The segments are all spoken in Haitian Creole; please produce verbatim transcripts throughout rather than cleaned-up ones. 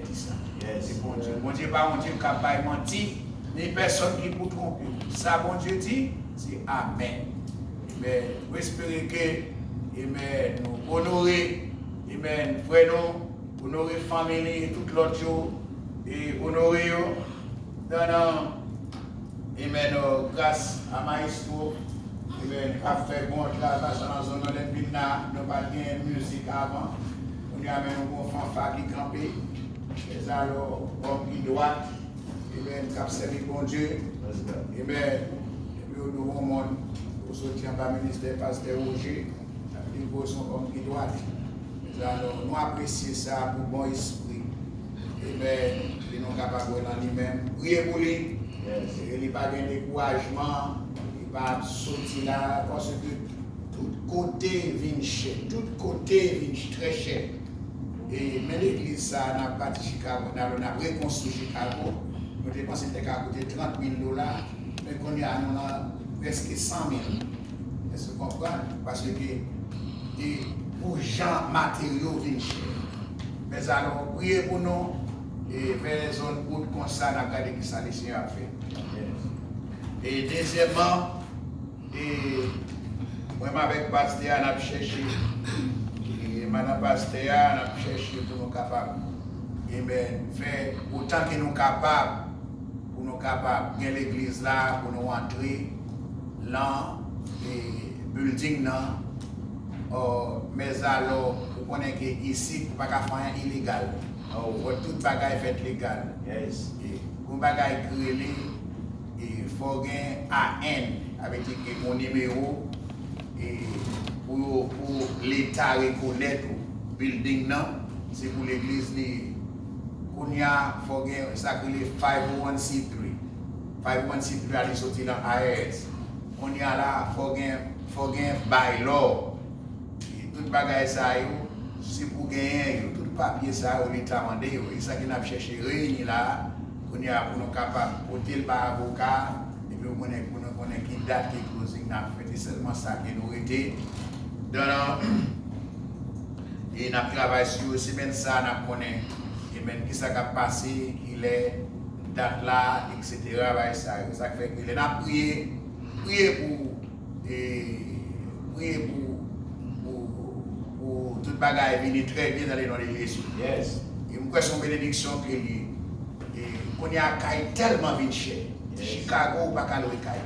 Di sa. Yes. Se Bondye. Bondye pa yon Dye k ap bay manti, ni pèsonn ki pou twonpe w. Sa Bondye di, se amèn. Amen. Nou espere ke, amen, nou onore, amen, frè nou, onore fanmi li, tout lòt yo, e onore yo. Nan, nan, Amen. Gras a Maestro, amen, k ap fè bon travay sa nan zòn nan. Lè n vin la, nou pa t gen mizik avan. Kounye a, men nou gon fanfa ki kanpe. Lèzalò, bòm ki dwat, amen, k ap sèvi Bondye. Amen. Epi nou gon moun, ou soti anba ministè Pastè Roger. Li voye se yon òm ki dwat. Mezanmi, nou apresye sa pou bon espri. Amen. Li nou kapab wè nan li menm. Priye pou li. Yes. E li pa gen dekourajman. Li pa ap soti la. Paske tout kote vin chè. Tout kote vin ch- trè chè. E men legliz sa, n ap bati Chicago, n ap, n ap rekonstwi Chicago. Nou te panse li te ka koute trant mil dola. Men kounye a, nou nan prèske san mil. Èske w konprann? Paske e pou jan materyo vin chè. Mezanmi, priye pou nou. E vè zòn out konsa, n ap gade kisa Lesenyè ap fè. E dezyèmman, e mwen menm avèk pastè a, n ap chèche. E madan pastè a, n ap chèche pou nou kapab, amen, fè otan ke nou kapab pou nou kapab gen legliz la, pou nou antre lan e, building nan. Ò, mezanmi, ou konnen ke isit, ou pa ka fè anyen ilegal. Ò, tout bagay fèt legal. Yes. E, gon bagay ki rele, e, fò gen A N, avè di ke gon nimewo, e, pou yo, pou Leta rekonèt ou. Building nan, se pou legliz li ye. Kounye a, fò gen sa ki rele five oh one C three. Five oh one C three a, li soti nan I R S. Kounye a la, fò gen, fò gen bylaw. E tout bagay sa yo, se pou genyen yo. Tout papye sa yo, Leta mande yo. E sa ke n ap chèche reyini la a. Kounye a, pou nou kapab pote l ba avoka, epi pou konnen, pou nou konnen ki dat ke closing n ap fè. Se sèlman sa ke nou rete. Dan, e n ap travay sou yo. Semèn sa a, n ap konnen, amen, kisa k ap pase, kilè, dat la, etsetera, bagay sa yo. Sa k fè ke lè n ap priye, priye pou, e, priye pou, pou, pou tout bagay vini trè byen dans le nom de Jésus. Yes. E m kwè se yon benediksyon ke li ye. E kounye a, kay tèlman vin chè. Yes. Chicago, ou pa ka lwe kay.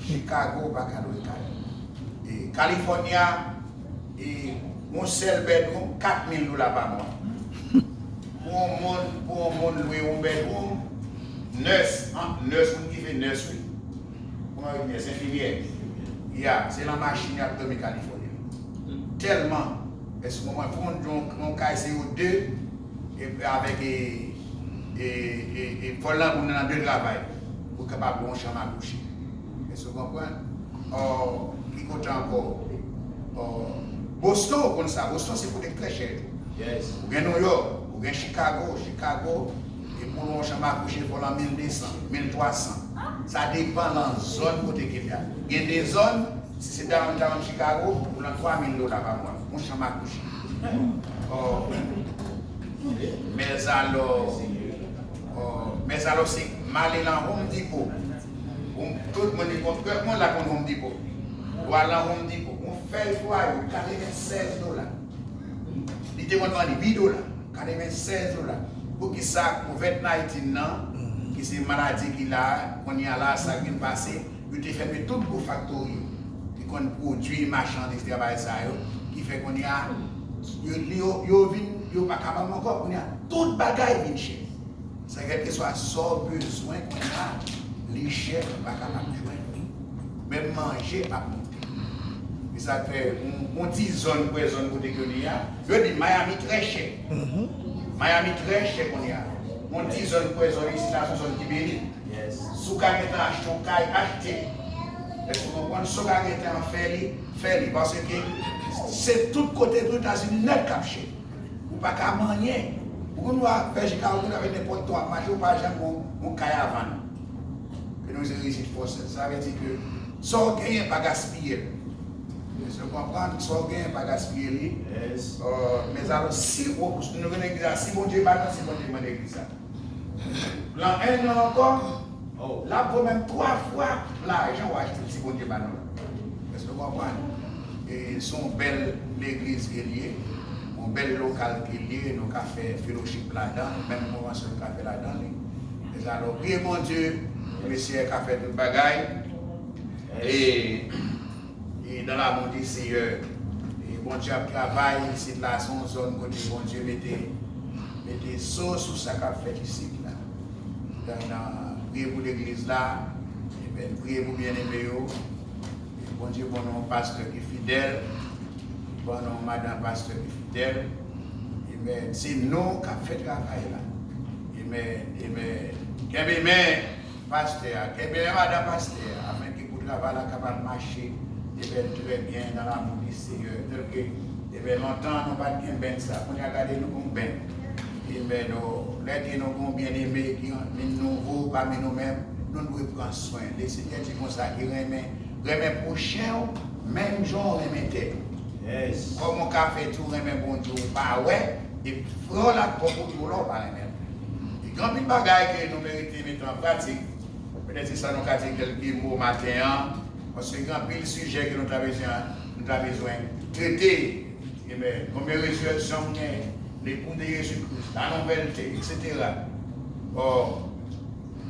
Chicago, ou pa ka lwe kay. E California, e yon sèl bedroom, kat mil dola pa mwa. Pou yon moun, pou yon moun lwe yon bedroom, nurse, an, nurse, moun ki fè nurse, wi. Kòman yo di nurse, enfimyè. Ya, se nan machin y ap dòmi California. Tèlman, èske w konprann, pou yon, yon, yon kay se yo de, e avèk, e, e, e, e vòl lanmou nan de travay, pou kapab yon chanm a kouche. Èske w konprann? Ò, ki kote ankò? Ò, Boston, ou konn sa. Boston se kote k trè chè tou. Yes. Ou gen New York, ou gen Chicago. Chicago, e pou yon chanm a kouche, fò lan mil de san, mil twa san. Sa depann lan zòn kote ke l ye a. Gen de zòn, si se downtown Chicago, ou lan twa mil dola pa mwa. Yon chanm a kouche. Ò, mezanmi, ò, mezanmi, se m ale lan Home Depot. Yon, tout moun, li konn, tout moun la konn Home Depot. Ou al lan Home Depot, yon fèy fwaye, katrevennsèz dola. Li te konn vann uit dola, katrevennsèz dola. Poukisa covid nineteen nan, ki se maladi ki la, kounye a la, sa k vin pase, yo te fèmen tout gwo faktori yo. Ki konn pwodui machandiz, travay sa yo, ki fè kounye a, yo, yo, yo vin, yo pa kapab ankò, kounye a, tout bagay vin chè. Sa kèlkeswa sa w bezwen kounye a, li chè, ou pa kapab jwenn li. Menm manje ap monte. E sa k fè, yon, yon ti zòn, kwè zòn kote ke li a, yo di Miami trè chè. Miami trè chè kounye a. Yon ti zòn, kwè zòn isit la, se yon zòn ki beni. Yes. Si w ka gentan achte yon kay, achte. Èske w konprann? Si w ka gentan fè li, fè li. Paske se tout kote, tout Etazini nèt k ap chè. Ou pa ka manyen. Ou konn w ap fè chita, ou konn avèk nenpòt tan w ap mache, ou pa janm gon, gon kay a vann. Ke nou se rezit fòsèl. Sa vle di ke sa w genyen pa gaspiye l. Èske w konprann? Sa w gen, pa gaspiye li. Yes. Euh, men alò, si w, nou gen legliz la, si Bondye ba nou, si Bondye mande legliz la. Lan en an ankò, oh, l ap vo menm twa fwa lajan w achte si Bondye ba nou. Èske w konprann? E se yon bèl legliz ke l ye, yon bèl lokal ke l ye, nou ka fè fellowship ladan, menm konvansyon nou ka fè ladan li. Mezanmi, priye Bondye, Mesye ka fè tout bagay. E, e dans l'amour du Seigneur. E Bondye ap travay isit la, se yon zòn kote Bondye mete, mete so sou sa k ap fèt isit la. Nan, nan, priye pou legliz la, amen, priye pou byeneme yo. E Bondye ban nou yon pastè ki fidèl, ban nou yon madanm pastè ki fidèl. Amen. Se nou k ap fè travay la. Amen. Amen. Kenbe men pastè a, kenbe men madanm pastè a, afenke pou travay la kapab mache, amen, trè byen dans l'amour du Seigneur. Tèlke, amen, lontan nou pa t gen band sa. Kounye a gade nou gon band. Amen. Nou, lè ke nou gon byeneme ki anvi nouvo pami nou menm, nou dwe pran swen. Lesenyè di konsa, ki renmen, renmen pwochen w menm jan w renmen tèt ou. Yes. Kòman w ka fè tou renmen Bondye w pa wè, e frè w la t bon pou ou lè w pa renmen l. E gen anpil bagay ke nou merite mete an pratik. Petèt se sa nou ka di kèlke mo maten an, paske gen anpil sijè ke nou ta bezwen, nou ta bezwen trete. Amen. Konbyen rezirèksyon m gen, le kou de Jezi Kris, la nouvèlte, et cetera. Ò,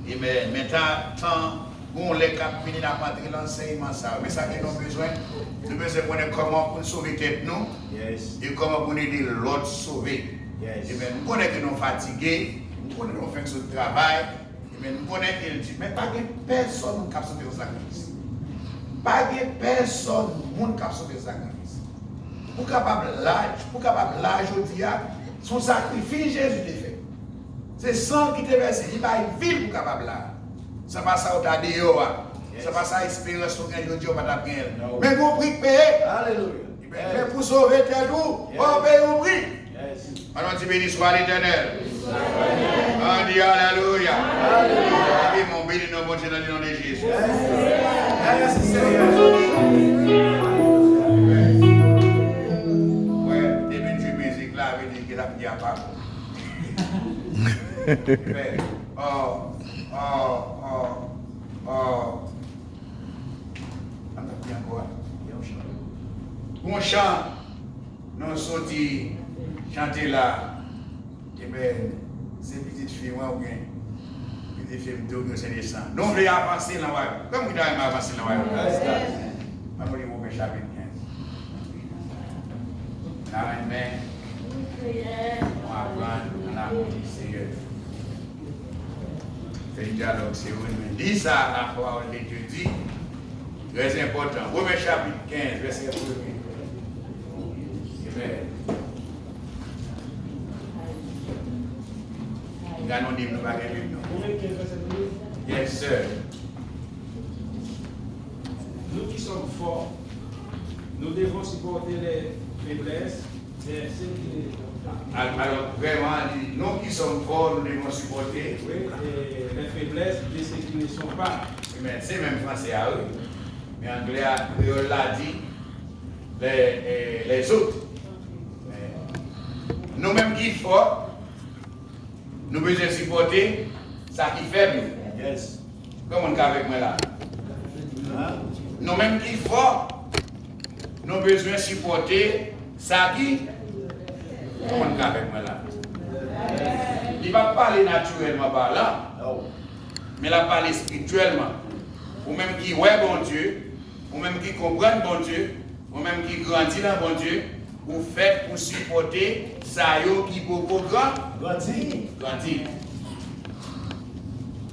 amen. Men tan, gon lè k ap vini, n ap antre nan ansèyman sa yo. Men sa ke nou bezwen, nou bezwen konnen kòman pou n sove tèt nou, yes, e kòman pou n ede lòt sove. Yes. Amen. M konnen ke nou fatige, m konnen nou fenk sot travay, amen. M konnen ke l di, men pa gen pèsòn moun k ap sove san sakrifis. Pa gen pèsòn moun k ap sove san sakrifis. Pou kapab la, pou kapab la jodi a, se yon sakrifis Jezi te fè. Se san l ki te vèse, li bay vi l pou kapab la. San pa sa w ta deyò a. Yes. San pa sa esperans ou gen jodi a, w pa t ap genyen l. No. Men gon pri k peye. Alelouya. Men pou sove tèt ou, fò w peye yon pri. Yes. Alò, di, beni swa Letènèl. Ann di alelouya. Alelouya. Epi, mon beni non Bondye nan non de Jezi. Yes. Mèsi, Senyè. Wè, depi n jwe mizik la, vle di ke l ap di a pa bon. Amen. Oh, oh, oh, oh. An tap di ankò a. Yon chan. Yon chan. Nou soti chante la. Amen. Se pitit fi mwen oubyen pitit fi m tou ki yo se desan. Nou vle avanse nan wayòm. Kòm ki ta renmen avanse nan wayòm? Yes, God. Ann nou li Women chapit kenz. N a renmen nou aprann nan lamour du Seigneur. Se yon dyalòg, se yon renmen. Li sa, la parole de Dieu dit, trè enpòtan. Women chapit kenz, vèsè premye. Amen. Gade yon Bib, nou pa gen Bib, non. Women kenz, vèsè premye. Yes, sir. Nous qui sommes forts, nous devons supporter les faiblesses de ceux qui ne sont pas. Al-, alò, vrèman, li, nous qui sommes forts, nous devons supporter. Oui, et les faiblesses de ceux qui ne sont pas. Men se menm franse a, wi. Men anglè a, kreyòl la di, les, eh, les autres. Men nou menm ki fò, nou bezwen sipòte sa ki fèb yo. Yes. Konbyen moun k avèk mwen la? Nou menm ki fò, nou bezwen sipòte sa ki. Konbyen moun k avèk mwen la? Li p ap pale natirèlman palan, men l ap pale espirityèlman. Ou menm ki wè Bondye, ou menm ki konprann Bondye, ou menm ki grandi nan Bondye, ou fèt pou sipòte sa yo ki poko gran-, grandi. Grandi.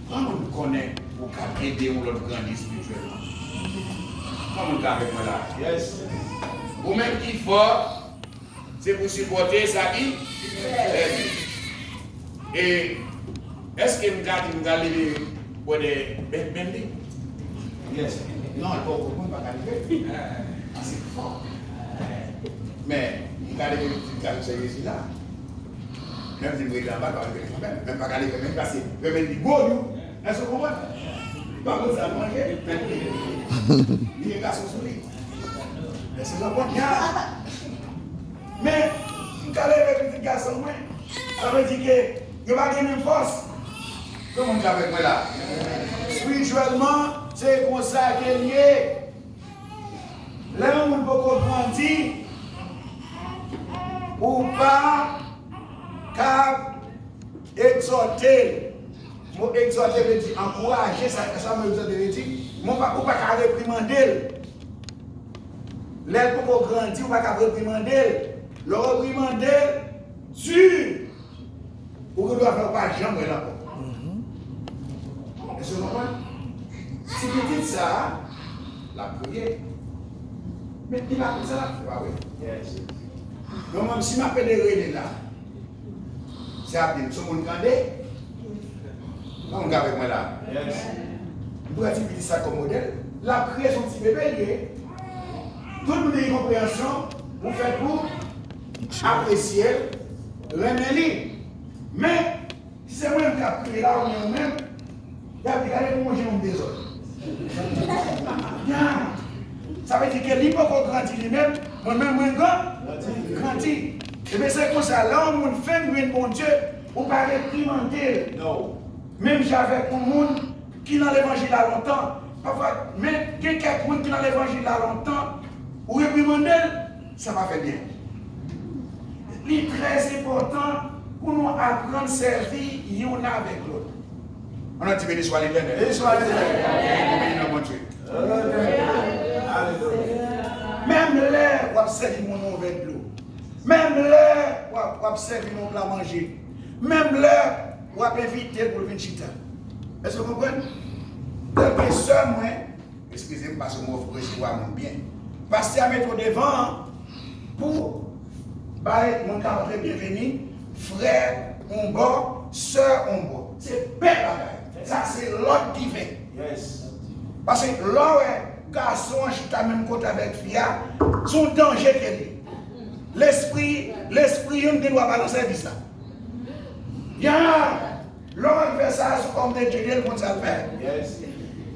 Kòman nou konnen ou ka ede yon lòt grandi espirityèlman? Kòman nou ka avèk mwen la? Yes. Ou menm ki fò, se pou sipòte sa ki fèb. E èske m ka di m ka leve bwè de bèt menm li? Yes. Non, l poko konn pa ka leve. Ase fò. Men, m ka leve pitit gason Sè Jezi la. Menm si m rete anba, l pa leve kanmenm. Men m pa ka leve menm pase, men li gwo, wi. Èske w konprann? Li pa konn sa l manje. Li gen gason sou li. Èske w konprann? Men, m ka leve pitit gason mwen. Sa vle di ke yo pa gen menm fòs. Tout moun ki avèk mwen la? Espirityèlman, se konsa ke l ye. Lè yon moun poko grandi, ou pa ka egzòte l. Mo egzòte vle di ankouraje, sa, sa mo egzòte vle di. Men ou pa, ou pa ka reprimande l. Lè l poko grandi, ou pa ka reprimande l. Lè w reprimande l, di, ou gen dwa fè ou pa janm wè l ankò. Èske w konprann? Ti pitit sa a, l ap kriye. Men li pa konn sa l ap fè, pa vre? Donk, menm si m ap ede rele la, se ap di m, se yon moun grande. Yon moun k avèk mwen la. M pran ti pitit sa kòm modèl. L ap kriye, se yon ti bebe l ye. Tout moun gen konpreyansyon, ou fèt pou apresye l, renmen li. Men, si se mwen menm k ap kriye la, oubyen ou menm, y ap di, "Gade pou yon jan m dezòd." Ya. Sa vle di ke li poko grandi li menm, mwen menm mwen gran-, grandi. Ebyen, se konsa, lè yon moun fenk jwenn Bondye, ou pa reprimande l. Menm jan avèk yon moun ki nan levanjil la lontan, pafwa, men gen kèk moun ki nan levanjil la lontan, ou reprimande l, sa pa fè byen. Li trè enpòtan pou nou aprann sèvi youn avèk lòt. Ann di, "Beni swa Letènèl." Beni swa Letènèl. Beni non Bondye. Alelouya. Menm lè w ap sèvi moun yon vè dlo, menm lè w ap, w ap sèvi l yon pla manje, menm lè w ap envite l pou l vin chita. Èske w konprann? Tèlke sè mwen, eskize m, paske m resevwa moun byen. Pastè a mete w devan an pou bay moun k ap antre byenveni, frè yon bò, sè yon bò. Se bèl bagay. Sa se lòd diven. Paske lè w wè gason an chita menm kote avèk fi a, se yon danje ke li. Lespri, lespri youn gen dwa pa nan sèvis la. Ya! Lè w al fè sa, se kòm de Dye, Dye l konn sa l fè.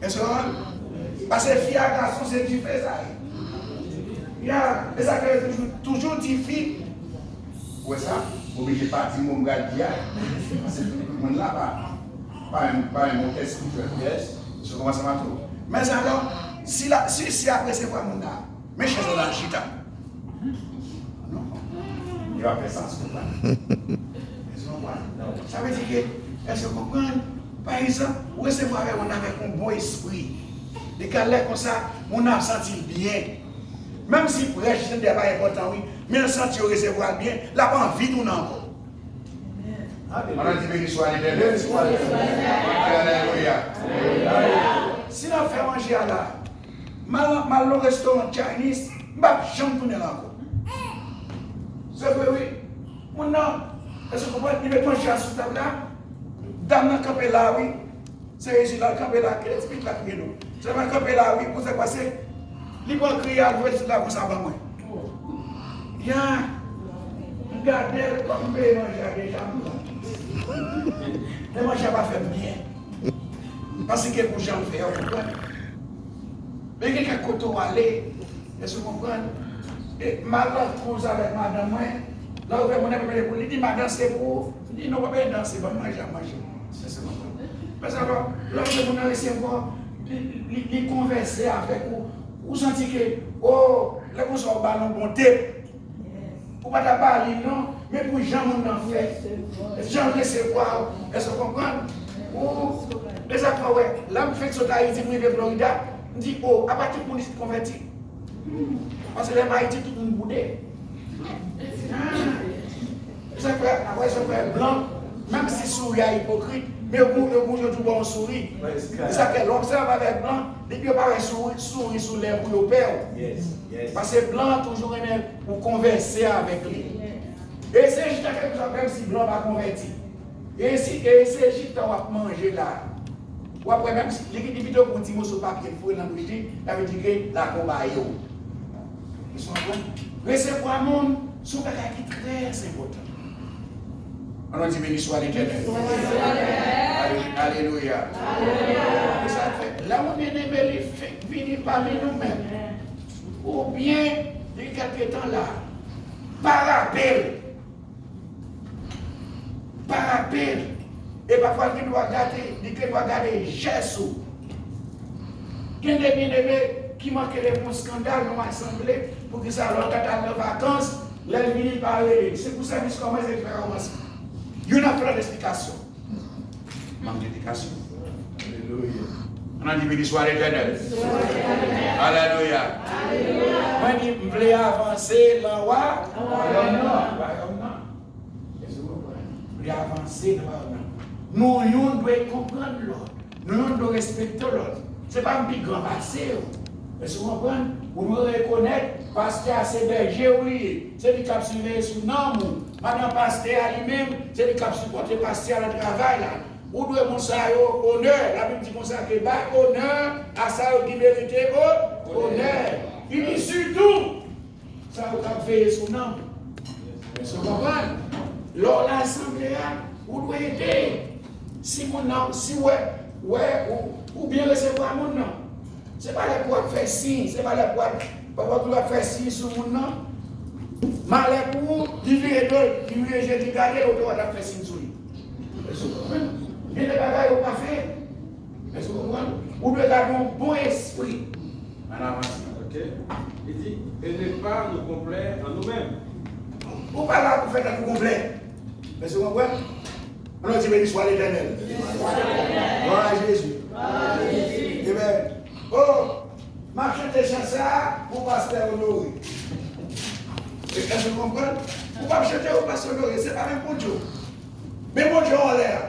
Èske w konprann? Paske fi ak gason se dife sa ye. Ya, e sa fè yo toujou, toujou di fi. Ou wè sa? Oblije pa di mo m pral di a. Paske tout moun la pa, pa yon, pa yon mo espirityèl. Èske w konprann sa m ap di w? Men alò, si la, si, si ap resevwa moun la, men chèz la chita. Non. Li pa fè sans pou mwen. Èske w konprann? Sa vle di ke, èske w konprann? Pa egzanp, ou resevwa avèk moun avèk yon bon espri. Li ka lè konsa, moun nan ap santi l byen. Menm si prèch li tande a pa enpòtan, wi, men l santi yo resevwa l byen, l ap anvi tounen ankò. Ann di, "Beni swa Letènèl." Alelouya. Si n ap fè manje a la, M al, m al nan restoran Chinese, m p ap janm tounen la ankò. Se vre, wi. Moun nan, èske w konprann? Li met manje a sou tab la. Dam nan kanpe la, wi. Se Jezi la, l kanpe la. Kile ti pitit la kriye non? Sèlman l kanpe la, wi. Pou sa k pase, li pran kriye al voye ti la konsa ban mwen. Ya. M gade l, kòm m peye manje a deja, m pran. Men manje a pa fè m byen. Paske pou jan l fè a, w konprann? Men gen kèk kote w ale, èske w konprann? E m al nan kouz avèk madanm mwen, lè w wè moun nan mete pou li, li di, "Madanm, se pou ou." M di, "Non, pa bezwen danse, ban m manje, m ap manje." Èske w konprann? Men sa, lè, lè w wè moun nan resevwa w, li, li, li konvèse avèk ou, ou santi ke, o, lè konsa w ba l yon bon tep. Ou pa ta ba li non, men pou jan moun nan fè, jan l resevwa w, èske w konprann? Ou, e sa k fè w wè, lè m fenk sot Ayiti pou rive Florida, m di, o, apa tout moun isit konvèti? Paske lè m Ayiti, tout moun boude. E sa k fè, apre sa, w wè blan, menm si souri a ipokrit, men yo gon, yo gon jan tou ba w souri. E sa k fè, lè w obsève avèk blan, depi yo pa wè souri, souri sou lèv ou, yo pè w. Paske blan an toujou renmen ou konvèse avèk li. E se chita kèlkeswa, menm si blan pa konvèti. E si, e se chita w ap manje la. W ap wè menm si li, li pito pran ti moso papye l foure nan bouch li, sa vle di ke l akonpaye w. Èske w konprann? Resevwa moun se yon bagay ki trè enpòtan. Ann di, "Beni swa Letènèl." Ale-, alelouya. E sa k fè, lè yon byeneme li fenk vini pami nou menm, oubyen kèlke tan la, pa rape l. Pa rape l. E pafwa l gen dwa gade, li gen dwa gade jès ou. Gen de byeneme ki manke leve yon eskandal nan yon asanble, poukisa lè w ta al nan vakans, lè l vini, l pa rele. Se pou sèvis kòmanse, l fè kòmanse. Youn ap fè lòt esplikasyon. Mank de edikasyon. Alelouya. Ann di, beni swa Letènèl. Alelouya. Mwen di, m vle avanse nan wa-, wayòm nan. Èske w konprann? M vle avanse nan wayòm nan. Nou youn dwe konprann lòt. Nou youn dwe respekte lòt. Se pa m pi gran pase w. Èske w konprann? Ou dwe rekonèt pastè a se bèje w li ye. Se li k ap siveye sou nanm ou. Madanm pastè a li menm, se li k ap sipòte pastè a nan travay la. Ou dwe moun sa yo onè. Labib di konsa ke bay onè a sa yo ki merite o-, onè. Epi sitou, sa yo k ap veye sou nanm. Èske w konprann? Lè w nan asanble a, ou dwe ede. Si moun nan, si w wè, wè, ou, ou byen resevwa moun nan. Se pa lè pou w ap fè siy, se pa lè pou w ap, pa w ap fè siy sou moun nan. Malè pou ou, li vire do l, li vire je l, li gade l, ou te wè l ap fè siy sou li. Èske w konprann? Gen de bagay ou pa fè. Èske w konprann? Ou dwe gade yon bon espri. Ann avanse. Ok. Li di, et ne pas nous complaire en nous-mêmes. Ou pa la pou fè tèt ou konplè. Èske w konprann? Ann di, beni swa Letènèl. Glwa a Jezi. Amen. Oh, m ap chante chan sa a pou pastè Honoré. Èske w konprann? Ou p ap chante pou pastè Honoré, se pa menm Bondye. Men Bondye anlè a.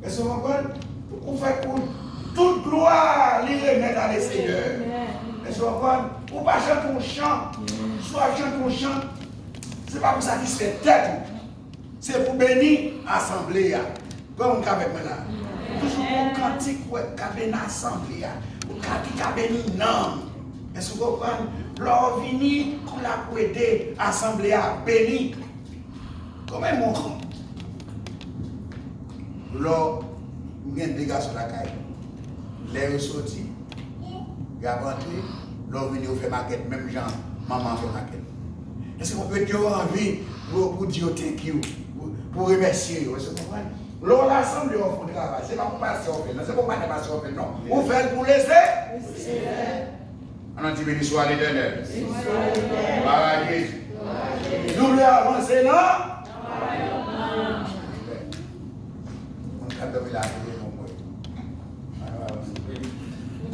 Èske w konprann? Ou fè pou tout glwa li remèt a le Seyè. Èske w konprann? Ou pa chante yon chan. Si w ap chante yon chan, se pa pou satisfè tèt ou. Se pou beni asanble a. Gen moun k avèk mwen la? Toujou gen yon kantik ou wè k ka beni asanble a. Ou ka, ki ka beni nanm. Èske w konprann? Lè w vini, kou la pou ede asanble a beni. Kòman yon moun, lè w gen de gason lakay, lè yo soti, y ap antre, lè w vini, yo fè makèt menm jan manman an fè makèt. Èske w konprann? Yo anvi pou, pou di yo thank you, pou, pou remèsye yo. Èske w konprann? Lè w rasanble, w fè yon travay. Se pa pou pastè w fè l, non. Se pa pou madanm pastè w fè l, non. Ou fè l pou Leseyè. Ann di, beni swa Letènèl. Glwa a Jezi. Nou vle avanse nan. Moun k ap dòmi la, se non mwen.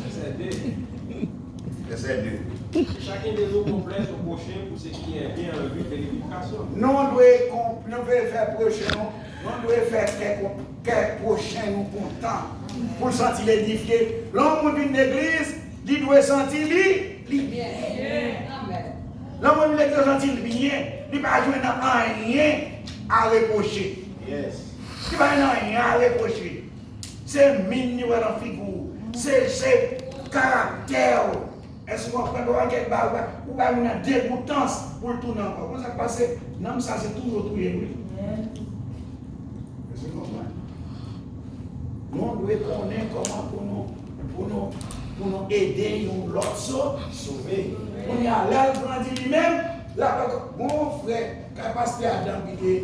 Vèsè de. Vèsè de. Chacun de nous complaise son prochain pour ce qui est bien en vue de l'édification. Nou dwe konp-, nou dwe fè pwochen nou, nou dwe fè kè konp-, kè pwochen nou kontan, pou l santi l edifye. Lè yon moun vin legliz, li dwe santi li, li byen. Lè yon moun vin legliz, li santi l byen, li pa jwenn anyen a repwoche. Li pa jwenn anyen a repwoche. Se min li wè nan figi w. Se, se karaktè w. Èske w konprann? Ou pa gen ba, ou pa, ou bay moun nan degoutans pou l tounen ankò. Konn sa k pase? Nanm sa se touye w touye l, wi. Èske w konprann? Nou dwe konnen kòman pou nou, pou nou, pou nou ede yon lòt so-, sove. Kounye a, lè l grandi li menm, l ap wè, bon, frè, ka pastè Adam ki te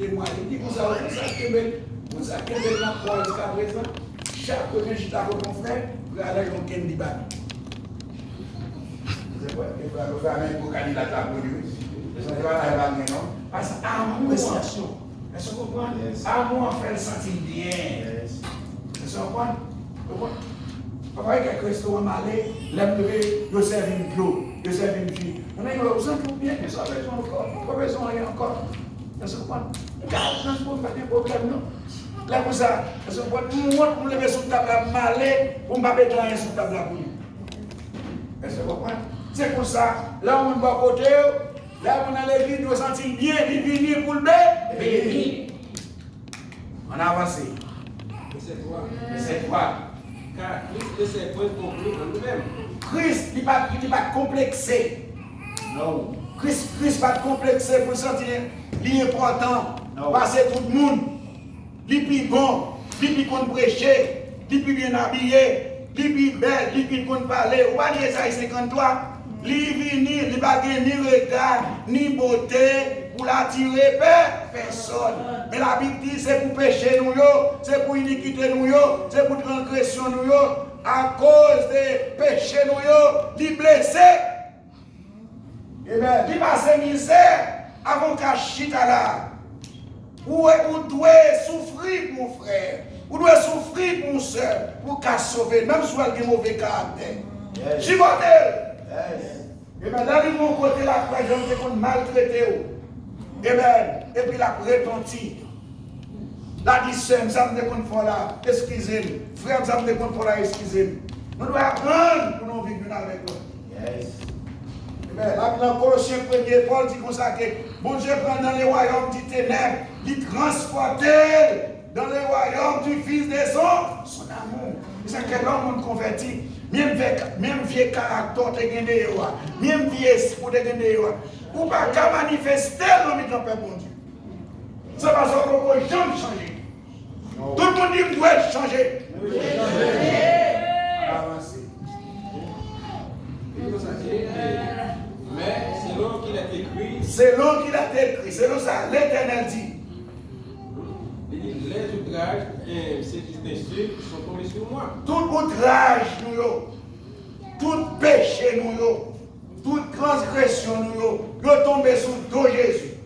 temwaye, li di konsa, ou konn sa kenbe l, konn sa kenbe l nan kò a jiskaprezan, chak kote l chita kote yon frè, frè a lage yon kenn li ba li. Se vre, e frè, frè a menm pou Kadilak la pou li, wi. Se pa bagay pa gen, non. Paske amou an, èske w konprann? Amou an fè l santi l byen. Èske w konprann? Ou konprann? Papa, gen kèk restoran m ale, lè m rive, yo sèvi m dlo, yo sèvi m ji. Mwen di yo, ou santi w byen, kisa w bezwen ankò? Ou pa bezwen anyen ankò. Èske w konprann? M ka al nan pou m pa gen pwoblèm, non. Lè konsa, èske w konprann? M wont pou m leve sou tab la, m ale, pou m pa mete anyen sou tab la pou li. Èske w konprann? Se konsa, lè yon moun bò kote w, lè yon moun nan legliz, yo santi l byen, li vini pou l be-, beni. Ann avanse. Vèsè twa. Vèsè twa. Car Christ ne s'est point compris en lui-même. Kris, li pa, li pa t konplekse. Non. Kris, Kris pa t konplekse pou l santi li, li enpòtan pase tout moun. Li pi bon, li pi konn preche, li pi byen abiye, li pi bèl, li pi konn pale. Ou pa li Ezayi senkanntwa? Li vini, li pa gen ni rega, ni bote pou l atire pè, pèsòn. Men Labib di se pou peche nou yo, se pou inikite nou yo, se pou transgresyon nou yo, akoz de peche nou yo, li blese. Amen. Li pase mizè. Avan w ka chita la, ou, ou dwe soufri pou yon frè. Ou dwe soufri pou yon sè pou w ka sove, menm si w wè l gen move karaktè. Yes. Sipòte l. Yes. Amen. Lè li yon kote, l ap wè jan l te konn maltrete w. Amen. Epi l ap repanti. L a di, sè m, sa m te konn fè w la, eskize m. Frè m, sa m te konn fè w la, eskize m. Nou dwe aprann pou nou viv youn avèk lòt. Yes. Amen. L ap nan Kolosyen premye, Pòl di konsa ke Bondye pran dans le royaume du ténèbres, li transpòte l dans le royaume du Fils de son, son amour. Se sa ke lè yon moun konvèti, menm vye, menm vye karaktè w te gen deyò a, menm vye espri w te gen deyò a, ou pa ka manifeste l nan mitan pèp Bondye. Se paske w poko janm chanje. Tout moun di m dwe chanje. Avanse. Men selon qu'il est écrit. Selon qu'il est écrit. Selon sa Letènèl di. Li di, les outrages et ces insultes sont tombés sur moi. Tout outraj nou yo, tout peche nou yo, tout transgresyon nou yo, yo tonbe sou do Jezi.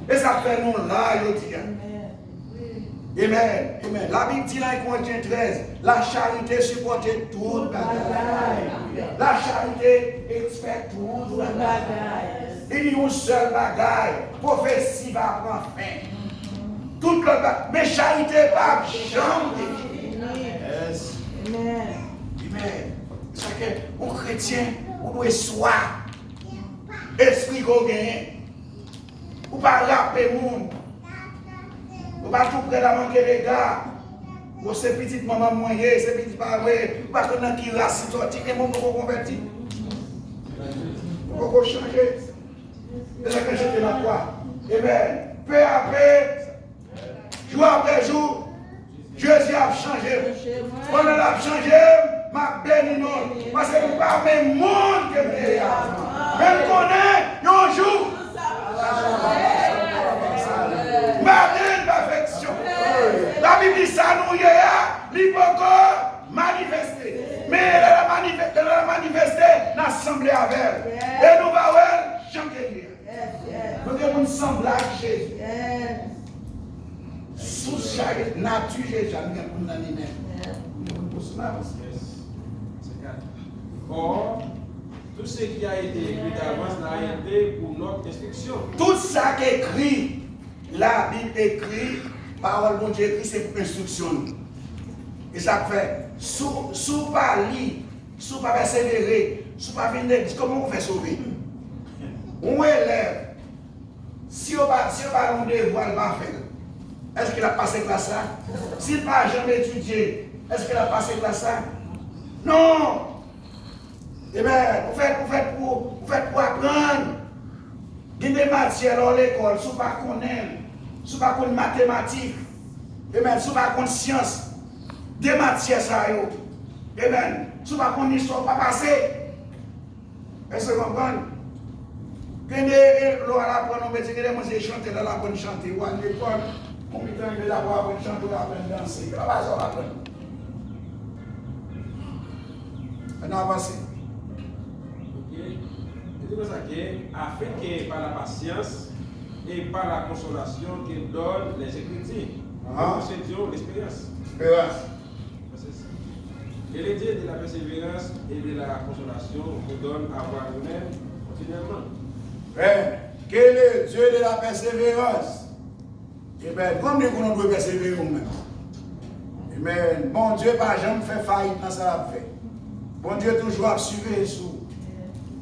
E sa k fè nou la jodi a. Amen. Amen. Labib di nan Korentyen trèz, la charité supporte tout bagay. La charité espère tout bagay. Li di yon sèl bagay, pwofesi va pran fen. Tout lòt bagay, men charite p ap janm defini. Yes. Amen. Amen. Sa ke yon kretyen, ou dwe swa espri ke w genyen. Ou pa rape moun. Ou pa tou prè la manke rega. Ou se pitit manman mwen ye, se pitit pa vre. Ou pa konn nan ki ras li sòti, e moun poko konvèti. Ou poko chanje. E sa k chanje nan kwa. Amen. Pe a pe. Jou apre jou, Jezi ap chanje m. Pandan l ap chanje m, m ap beni non l. Paske m pa menm moun ke m te ye a. Men m konnen yon jou, m pa atenn pèfeksyon. Labib di sa nou ye a, li poko manifeste. Men lè l ap manife-, lè l ap manifeste, n a sanble avè l. E nou va wè l jan ke l ye a. Nou gen moun sanble ak Jezi. Sou chari nati Jezi a, nou gen moun nan li menm. Nou gen moun pou sou la. Or, tout ce qui a été écrit d'avance l'a été pour notre instruction. Tout sa k ekri, Labib ekri, pawòl Bondye ekri, se pou enstriksyon nou. E sa k fè, si w, si w pa li, si w pa pèsevere, si w pa vin legliz, kòman w fè sove? Yon elèv, si yo ba, si yo ba l yon devwa, l pa fè l, èske l ap pase klas la? Si l pa janm etidye, èske l ap pase klas la? Non! Amen. Ou fèt, ou fèt pou, ou fèt pou aprann. Gen de matyè lè w lekòl, si w pa konnen l, si w pa konn matematik, amen, si w pa konn syans, de matyè sa yo, amen, si w pa konn istwa, w pa pase. Èske w konprann? Gen de, e, lè w al aprann yon metye, gen de moun se chante, lè l aprann chante, w al lekòl, konbit anime la pou aprann chante, w aprann danse. Yo pa sa w aprann. Ann avanse. Ok. Li di konsa ke, afin que par la patience et par la consolation que donnent les Écritures, nous possédions l'espérance. Esperans. Que le Dieu de la persévérance et de la consolation vous donne à voir lui-même continuellement. Amen. Que le Dieu de la persévérance. Amen. Konbyen konnen w dwe pèsevere ou menm? Amen. Bondye pa janm fè fayit nan sa l ap fè. Bondye toujou ap siveye sou ou.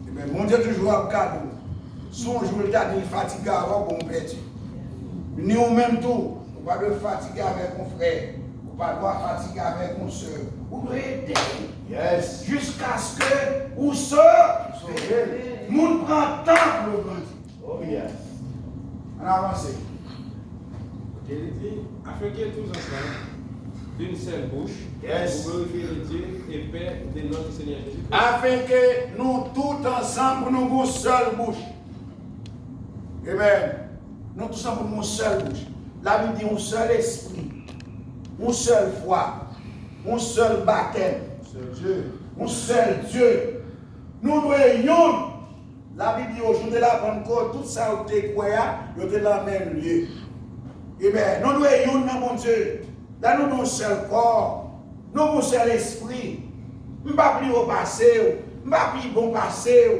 Amen. Bondye toujou ap gade w. Si yon jou l ta di l fatige avè w, bon, ou pèdi. Ni ou menm tou, ou pa dwe fatige avèk yon frè. Ou pa dwe fatige avèk yon sè. Ou dwe ede l. Yes. Jiskaske ou sove. Sove. Moun pran tan pou yo grandi. Oh, yes. Ann avanse. Ok, li di, afin que tous ensemble, d'une seule bouche, Yes. Vous glorifiez le Dieu et Père de notre Seigneur Jésus-Christ. Afin que nous tout ensemble, pour nous, une seule bouche. Amen. Nous tous ensemble, pour nous, une seule bouche. La Bible dit un seul esprit, une seule foi, un seul baptême, Seul Dieu. Un seul Dieu. Nou dwe youn. Labib di yo, jou de la Pantkòt, tout sa yo te kwè a, yo te nan menm lye. Amen. Nou dwe youn nan Bondye. La nou gen yon sèl kò. Nou gen yon sèl espri. M pa pli wo pase w. M pa pi bon pase w.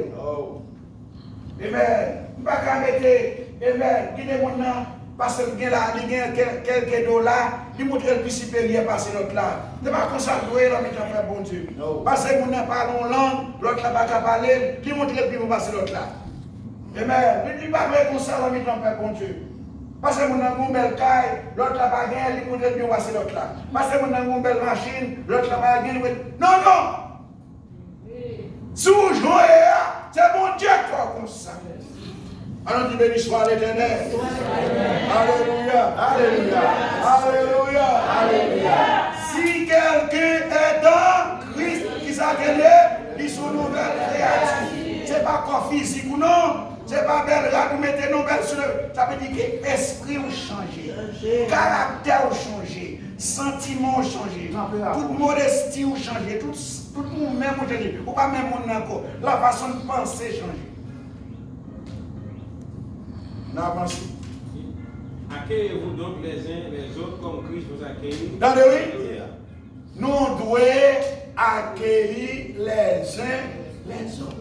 Amen. M pa ka mete, amen, kite moun nan, paske l gen la, li gen kèl- kèlke dola, li montre l pi siperyè pase lòt la. Se pa konsa l dwe ye nan mitan pèp Bondye. Paske moun nan pale yon lang, lòt la pa ka pale l, li montre l pi bon pase lòt la. Amen. Li, li pa dwe konsa nan mitan pèp Bondye. Paske moun nan gen yon bèl kay, lòt la pa genyen, li montre l pi bon pase lòt la. Paske moun nan gen yon bèl machin, lòt la pa genyen, li montre. Non, non! Si w jan w ye a, se Bondye k fè w konsa. An nou di, béni soit l'Éternel. Alelouya, alelouya, alelouya, alelouya. Si quelqu'un est en Christ, kisa ke l ye? Li se yon nouvèl kreyati. Se pa kò fizik ou non. Se pa bèl rad ou mete non bèl sou le. Sa vle di ke espri w chanje. Karaktè w chanje. Santiman w chanje. Tout modesti w chanje. Tout, tout ou menm ou chanje. Ou pa menm moun nan ankò. Lafason w panse chanje. N avanse. Accueillez-vous donc les uns les autres comme Christ vous accueillit. Tande wi. Nou dwe akeyi lèzen lèzòt.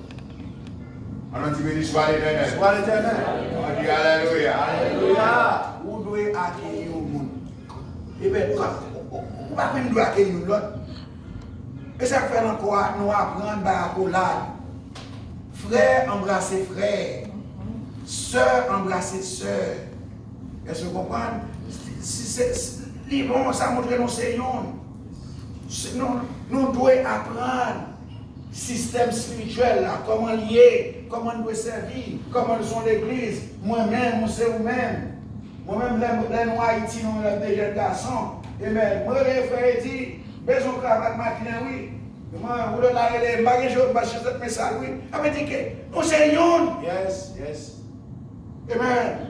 An nou di, béni soit l'Éternel. Soit l'Éternel. An nou di, alelouya. Alelouya. Ou dwe akeyi yon moun. Ebyen, ou pa menm dwe akeyi yon lòt. E sa k fè nan kò a, nou aprann bay akolad. Frè anbrase frè. Sè anbrase sè. Èske w konprann? Si se, si, li bon, sa montre nou se youn. Se, nou, nou dwe aprann sistèm espirityèl la, kòman l ye, kòman n dwe sèvi, kòman n se yon legliz, mwen menm, ou se ou menm. Mwen menm, lè, lè nou Ayiti, nou menm, de jèn gason, amen. Mwen rele frè Edi, bezwen yon kravat maten an, wi. Mwen, ou lè la rele, m pa gen je, m pa chèche tèt mwen sal, wi. Sa vle di ke nou se youn. Yes, yes. Amen.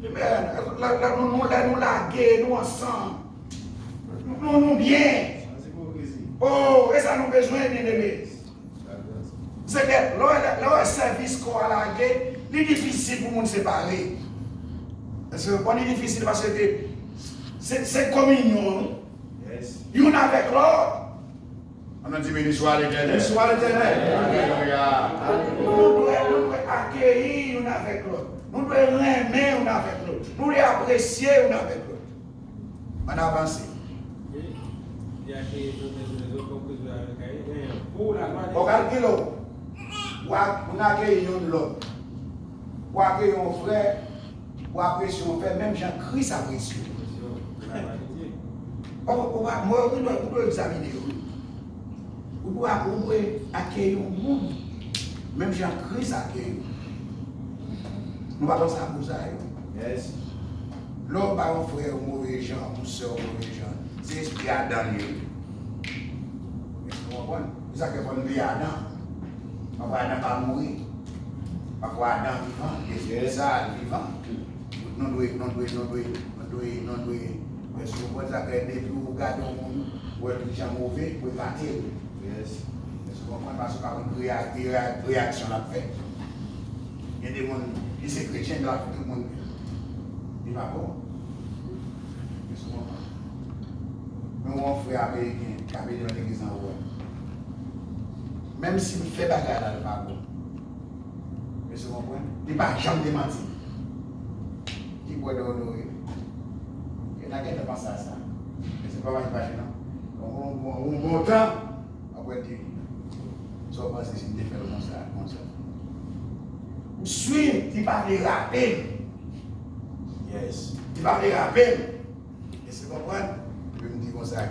Amen. Lè, lè nou, nou, lè nou lage, nou ansanm. Nou, nou byen. Sans hypocrisie. Oh, e sa nou bezwen, byeneme. Se ke lè w wè, lè w wè sèvis kò a lage, li difisil pou moun separe. Èske w konprann? Li difisil paske se, se kominyon, wi. Yes. Youn avèk lòt. An nou di, béni soit l'Éternel. Béni soit l'Éternel. Alelouya. Nou dwe, nou dwe akeyi youn avèk lòt. Nou dwe renmen youn avèk lòt. Nou dwe apresye youn avèk lòt. Ann avanse. Li akeyi nou lèzen lèzòt kòm Kris nou akeyi. Pou la glwa de Bon, kalkile w. W a, moun akeyi youn lòt. W akeyi yon frè, w apresye yon frè, menm jan Kris apresye w. Ou, ou, ou, mwen, ou dwe, ou dwe egzamine yo. Ou dwe, ou dwe akeyi yon moun, menm jan Kris akeyi w. Nou pa panse a koze a yo. Yes. Lè w bay yon frè w move jan, yon sè w move jan, se espri Adan li ye. Èske w konprann? Se sa k fè fò n veye Adan. Pafwa Adan pa mouri. Pafwa Adan vivan, espri sa a vivan. Nou dwe, nou dwe, nou dwe, nou dwe, nou dwe, èske w konprann? Sa fè depi w gade yon moun, w wè tout jan move, w ekate l. Yes. Èske w konprann? Paske w pa konn reya-, reya-, reyaksyon l ap fè. Gen de moun ki se kretyen, men l ap fè tout moun pè. Li pa bon. Èske w konprann? Men yon frè ameriken k ap ede nan legliz nan Wowòl. Menm si m fè bagay la, l pa bon. Èske w konprann? Li pa janm demanti m. Ki bwè de onore. E n a gentan panse a sa. Men se pa mache mache non. Yon bon, bon, yon bon tan, apre di, sa w panse si m te fè l konsa, konsa? M swiv, li pa vle rape m. Yes. Li pa vle rape m. Èske w konprann? Epi m di konsa,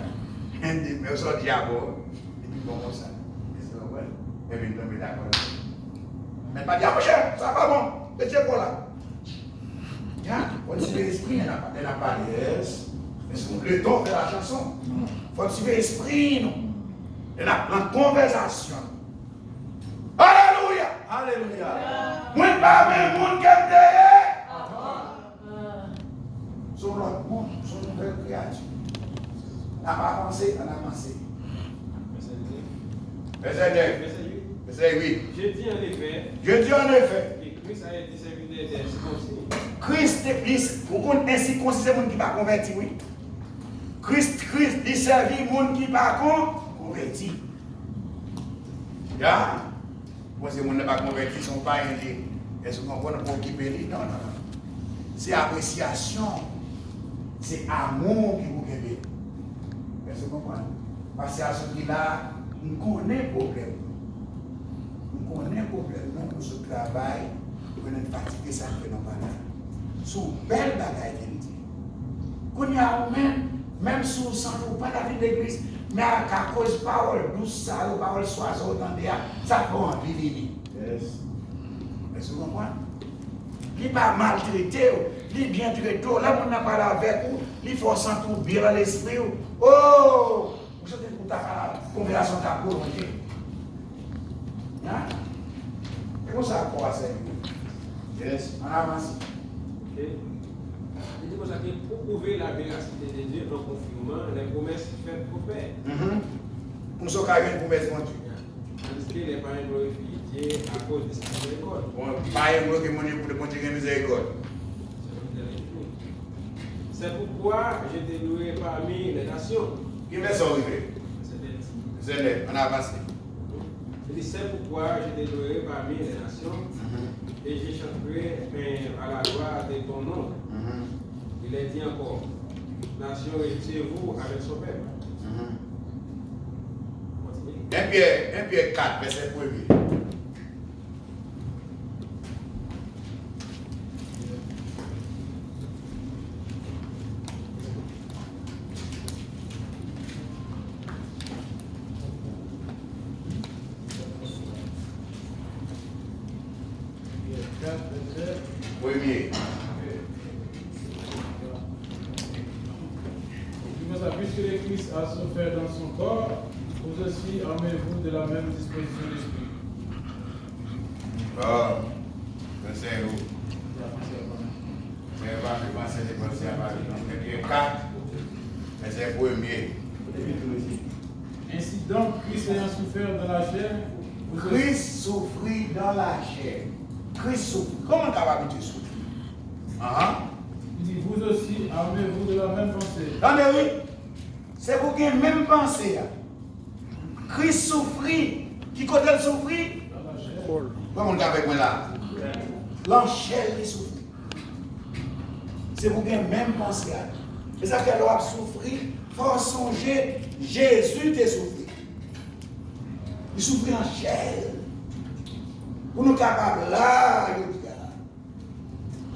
men sa w di a bon, li pi bon konsa. Èske w konprann? Epi m tonbe dakò. Men pa di, a monchè, sa pa bon. Retire kò la. Ya, konn si espri lè n ap, lè n ap pale. Yes. Se yon letan fè la chanson. Fò n swiv espri nou. E n ap nan konvèsasyon. Alelouya! Alelouya! Mwen pa menm moun ke m te ye. Se yon lòt moun, se yon nouvèl kreyati. N ap avanse, ann avanse. Vèsè nèf. Vèsè uit. Vèsè uit. Je dis en effet, Je dis en effet. Que Christ a été servi des circoncis. Kris te, li, ou konn ensikonsi se moun ki pa konvèti, wi. Kris, Kris, li sèvi moun ki pa kon, konvèti. Ya. Bon, se moun nan pa konvèti, se yon payen li ye. Èske w konprann? Ou pa okipe li? Non, non, non. Se apresyasyon, se amou ki pou kenbe. Èske w konprann? Paske a sou ki la, m konnen pwoblèm nou. M konnen pwoblèm nou, nou sot travay, nou konnen fatige sa k fè nou pa la. Se yon bèl bagay ke l di. Kounye a ou menm, menm si w santi w pa ta vin legliz, men ak, akoz pawòl dous sa yo, pawòl swa sa w tande a, sa fè w anvi vini. Yes. Èske w konprann? Li pa maltrete w, li byen trete w. Lè moun nan pale avèk ou, li fè w santi w byen nan lespri w. Oh! Ou santi ou ta ka, konvèsasyon ta pwolonje. Hein? E konsa kò a sèvi. Yes. Ann avanse. Ok. Li di konsa ke pour prouver la véracité de Dieu en confirmant les promesses faites aux pères. Mhm. Konsa w ka jwenn pwomès Bondye. Tandis que les païens glorifient Dieu à cause de sa miséricorde. Bon, payen glorifye Bondye pou Bondye gen mizerikòd. C'est pourquoi je te louerai parmi les nations. Ki vèsè w rive? Vèsè nèf. Vèsè nèf, ann avanse. Il dit, c'est pourquoi je te louerai parmi les nations, Mhm. et je chanterai, euh, à la gloire de ton nom. Mhm. Il est dit encore, nation, réjouissez-vous avec son peuple. Mhm. Kontinye. En Pyè, en Pyè kat, vèsè premye. Premye. Puisque le Christ a souffert dans son corps, vous aussi armez-vous de la même disposition d'esprit. Ah, vèsè yo. Vèsè yo pa vle panse, te panse a pale nan Filipi kat, vèsè premye. Ainsi donc, Christ ayant souffert dans la chair, vous aussi Kris soufri dans la chair. Kris soufri. Kòman l kapab di soufri? Ahan. Il dit, vous aussi, armez-vous de la même pensée. Tande, wi. Se pou gen menm panse a. Kris soufri. Ki kote l soufri? Bon, moun k avèk mwen la. Nan chè l li soufri. Se pou gen menm panse a. E sa fè lè w ap soufri, fò w sonje Jezi te soufri. Li soufri nan chè l. Pou nou kapab la, jodi a.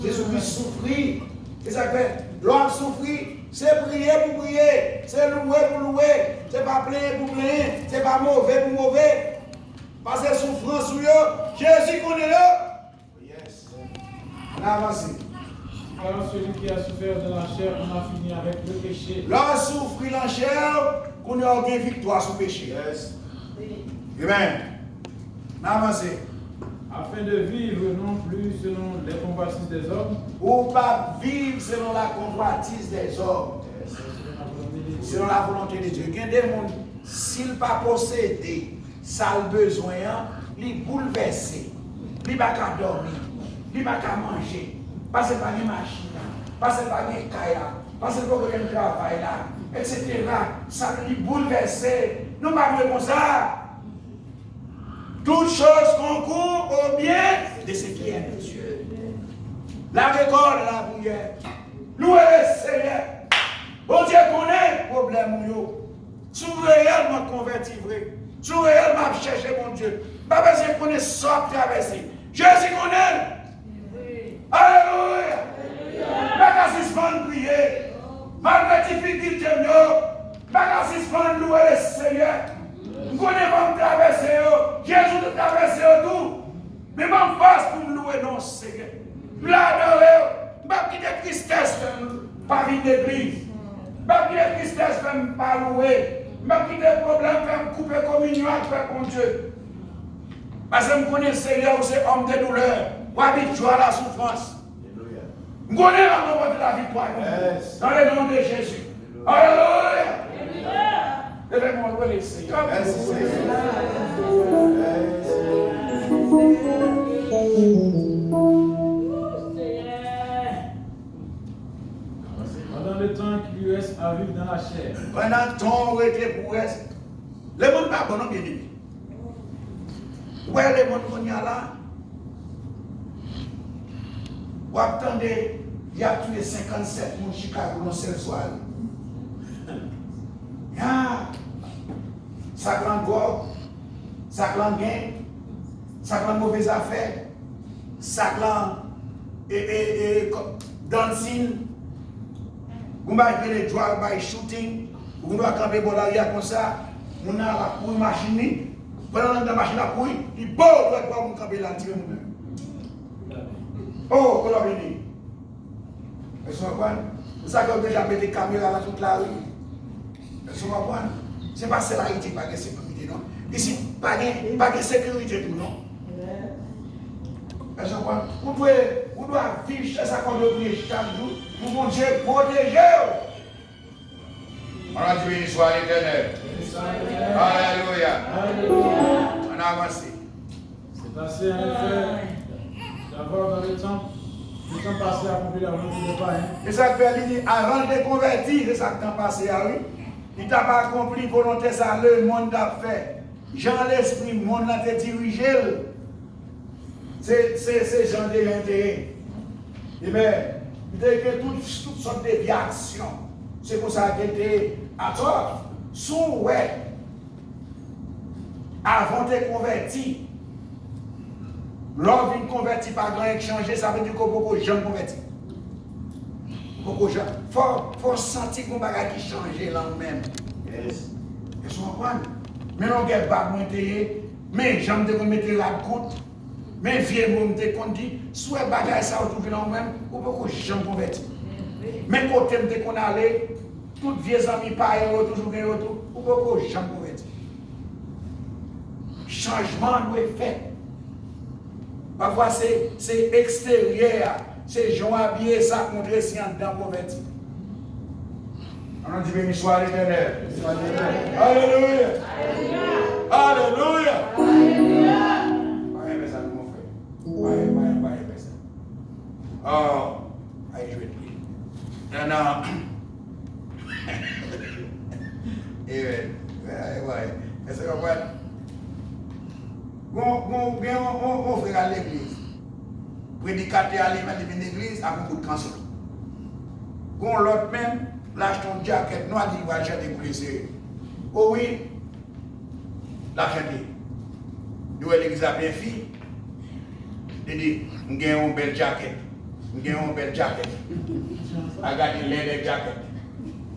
Jezi Kris soufri. E sa k fè, lè w ap soufri, se priye pou priye, se louwe pou louwe, se pa plenyen pou plenyen, se pa move pou move. Pase soufrans ou yo, Jezi konnen yo. Yes. Ann avanse. Car celui qui a souffert dans la chair en a fini avec le péché. Lè w soufri nan chè w, kounye a w gen viktwa sou peche. Yes. Amen. N avanse. Afin de vivre non plus selon les convoitises des hommes. Ou p ap viv selon la convoitise des hommes. Selon la volonté de Dieu. Gen de moun, si l pa posede sa l bezwen an, li boulvèse. Li pa ka dòmi. Li pa ka manje. Paske l pa gen machin nan. Paske l pa gen kay la. Paske l poko jwenn travay la. Etsetera. Sa li boulvèse. Nou pa dwe konsa. Toutes choses concourent au bien de ceux qui aiment Dieu. Lage kò w nan lapriyè. Louwe Lesenyè. Bondye konnen pwoblèm ou yo. Si w reyèlman konvèti vre, si w reyèlman ap chèche Bondye, m pa bezwen konnen sa w ap travèse. Jezi konnen l. Alelouya! M pa ka sispann priye. Malgre difikilte m yo, m pa ka sispann louwe Lesenyè. M konnen fò m travèse yo. Jezi te travèse yo tou. Men ban m fòs pou m louwe non w, Senyè. M la adore w. M p ap kite tristès fè m pa vin legliz. M p ap kite tristès fè m pa louwe. M p ap kite pwoblèm fè m koupe kominyon ak pèp Bondye. Paske m konnen, Senyè, ou se homme de douleur. Ou habitué à la souffrance. M konnen w ap ranpòte laviktwa pou mwen. Dans le nom de Jésus. Alelouya. Leve men w, adore Senyè. Mèsi, Senyè. Mèsi. Pandan letan ki li rès a viv nan lachè. Pandan tan w rete pou rès. Lemonn pa bon non, byeneme. Ou wè lemonn kounye a la, w ap tande y ap touye senkannsèt moun Chicago nan sèl swa. Ya! Sa k lan dwòg, sa k lan gang, sa k lan move zafè, sa k lan e, e, e, kò- dancing. Gon bagay ki rele drive by shooting. Ou gen dwa kanpe bò lari a konsa, moun nan ap kouri machin li. Pandan l anndan machin l ap kouri, li bo dwèt pa w, moun kanpe la, l tire moun nan. Oh, kote w ap vini? Èske w konprann? Se sa ke yo deja mete kamera nan tout lari. Èske w konprann? Se pa sèl Ayiti ki pa gen sekirite, non. Isit, pa gen, pa gen sekirite tou, non. Èske w konprann? Ou dwe, ou dwe viv chè sa kòm yo priye chak jou, pou Bondye pwoteje w. Ann di, beni swa Letènèl. Alelouya. Ann avanse. Se pase, an efè, davwa dan le tan, le tan pase akonpli la volonte de payen. E sa k fè li di, avan l te konvèti, se sa k tan pase a, wi. Li t ap akonpli volonte sa lemonn t ap fè. Jan lespri monn nan te dirije l, se, se, se jan de jan te ye. Amen. Li te gen tout, tout sòt de vye aksyon. Se konsa ke l te ye. Atò, si w wè, avan w te konvèti, lè w vin konvèti, pa gen anyen k chanje, sa vle di ke w poko janm konvèti. Ou poko janm. Fò, fò w santi gon bagay ki chanje lan ou menm. Èske w konprann? Men longè bab mwen te ye, men jan m te konn mete rad kout, men vye mo m te konn di, si w wè bagay sa yo toujou lan ou menm, ou poko janm konvèti. Men kote m te konn ale, tout vye zanmi payen yo toujou gen yo tou, ou poko janm konvèti. Chanjman dwe fèt. Pafwa se, se eksteryè a, se jan w abiye sa k montre si anndan konvèti. Ann di, beni swa Letènèl. Alelouya. Alelouya. Pa renmen sa non, mon frè. Pa renmen, pa renmen, pa renmen sa. Oh, ay jwèt li. Nan, nan. Amen. Èske w konprann? Gon, gon, gen yon, yon, yon frè k al legliz. Predikatè a li menm, li vin legliz ak yon bout kanson. Gon lòt menm, l achte yon djakèt nwa, li di li pral chante pou li sere. O wi, l ap chante. Li wè legliz la plen fi. Li di, "M gen yon bèl djakèt. M gen yon bèl djakèt. A gade lèdè djakèt."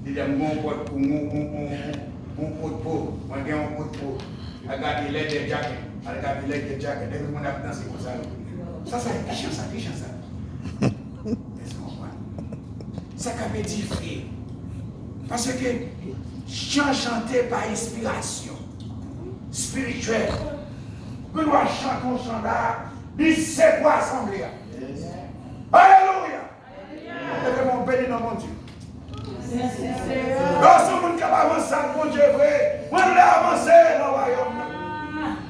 Li di, "M gen yon pòt pou, yon, yon, yon, yon, yon pòt po. Mwen gen yon pòt po. A gade lèdè djakèt. A gade lèdè djakèt." Epi moun ap danse konsa. Sa, sa, ki chan sa, ki chan sa? Èske w konprann? Sa k ap edifye. Paske chan chante pa enspirasyon espirityèl. Ou gen dwa chante yon chan la, li sekwe asanble a. Alelouya! Leve men w, beni non Bondye. Lè w se yon moun k ap avanse ak Bondye vre, mwen vle avanse nan wayòm nan.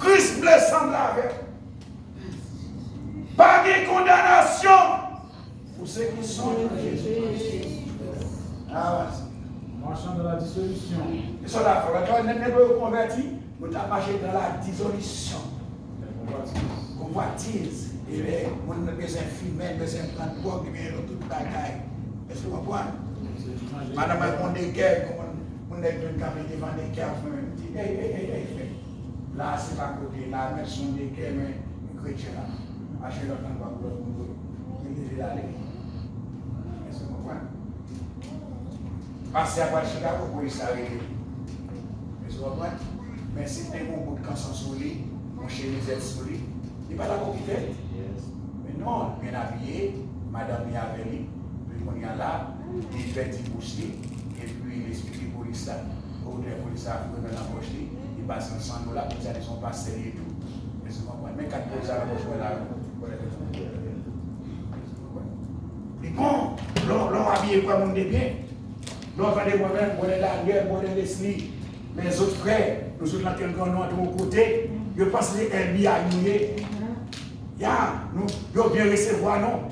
Kris vle sanble avè w. Pa gen kondanasyon. Pou se ki sot an Jezi Kris. Avanse. Marchant dans la dissolution. E sa w ta fè? Lè nèg yo konvèti, nou ta mache dans la dissolution. Konvwatiz. Konvwatiz. E, e, moun nan bezwen fimen, bezwen pran dwòg, li bezwen tout bagay. Èske w konprann? Madanm mwen gon dekè, moun, moun nèg jwenn kanpe devan dekè, ap fè menm di, "Ey, ey, ey, ey, frè. La, se pa kote, la, men son dekè, men kretyen la." Mache lòt nan bò, lòt moun vre. Li leve l ale. Èske w konprann? Pastè a pral Chicago, polis la rele li. Èske w konprann? Men si l te gen yon bout kanson sou li, yon chemizèt sou li, li pa t ap okipe l. Men non, byen abiye, madanm li avè li, epi kounye a la, li pèdi bouch li, epi Polis la, otorite polis la fouye men nan pòch li, li pase yon san dola, polis la di se yon pastè li ye tou. Èske w konprann? Men kat polis la nan pòch mwen la, yo. Li bon, lè w, lè w abiye kwè moun de byen. Lè w tande mwen menm, Brother Daniel, Brother Leslie, lèzòt frè, nou sot nan kèk gran non an tou yon kote, yo panse se F B I nou ye. Ya, nou, yo byen resevwa nou.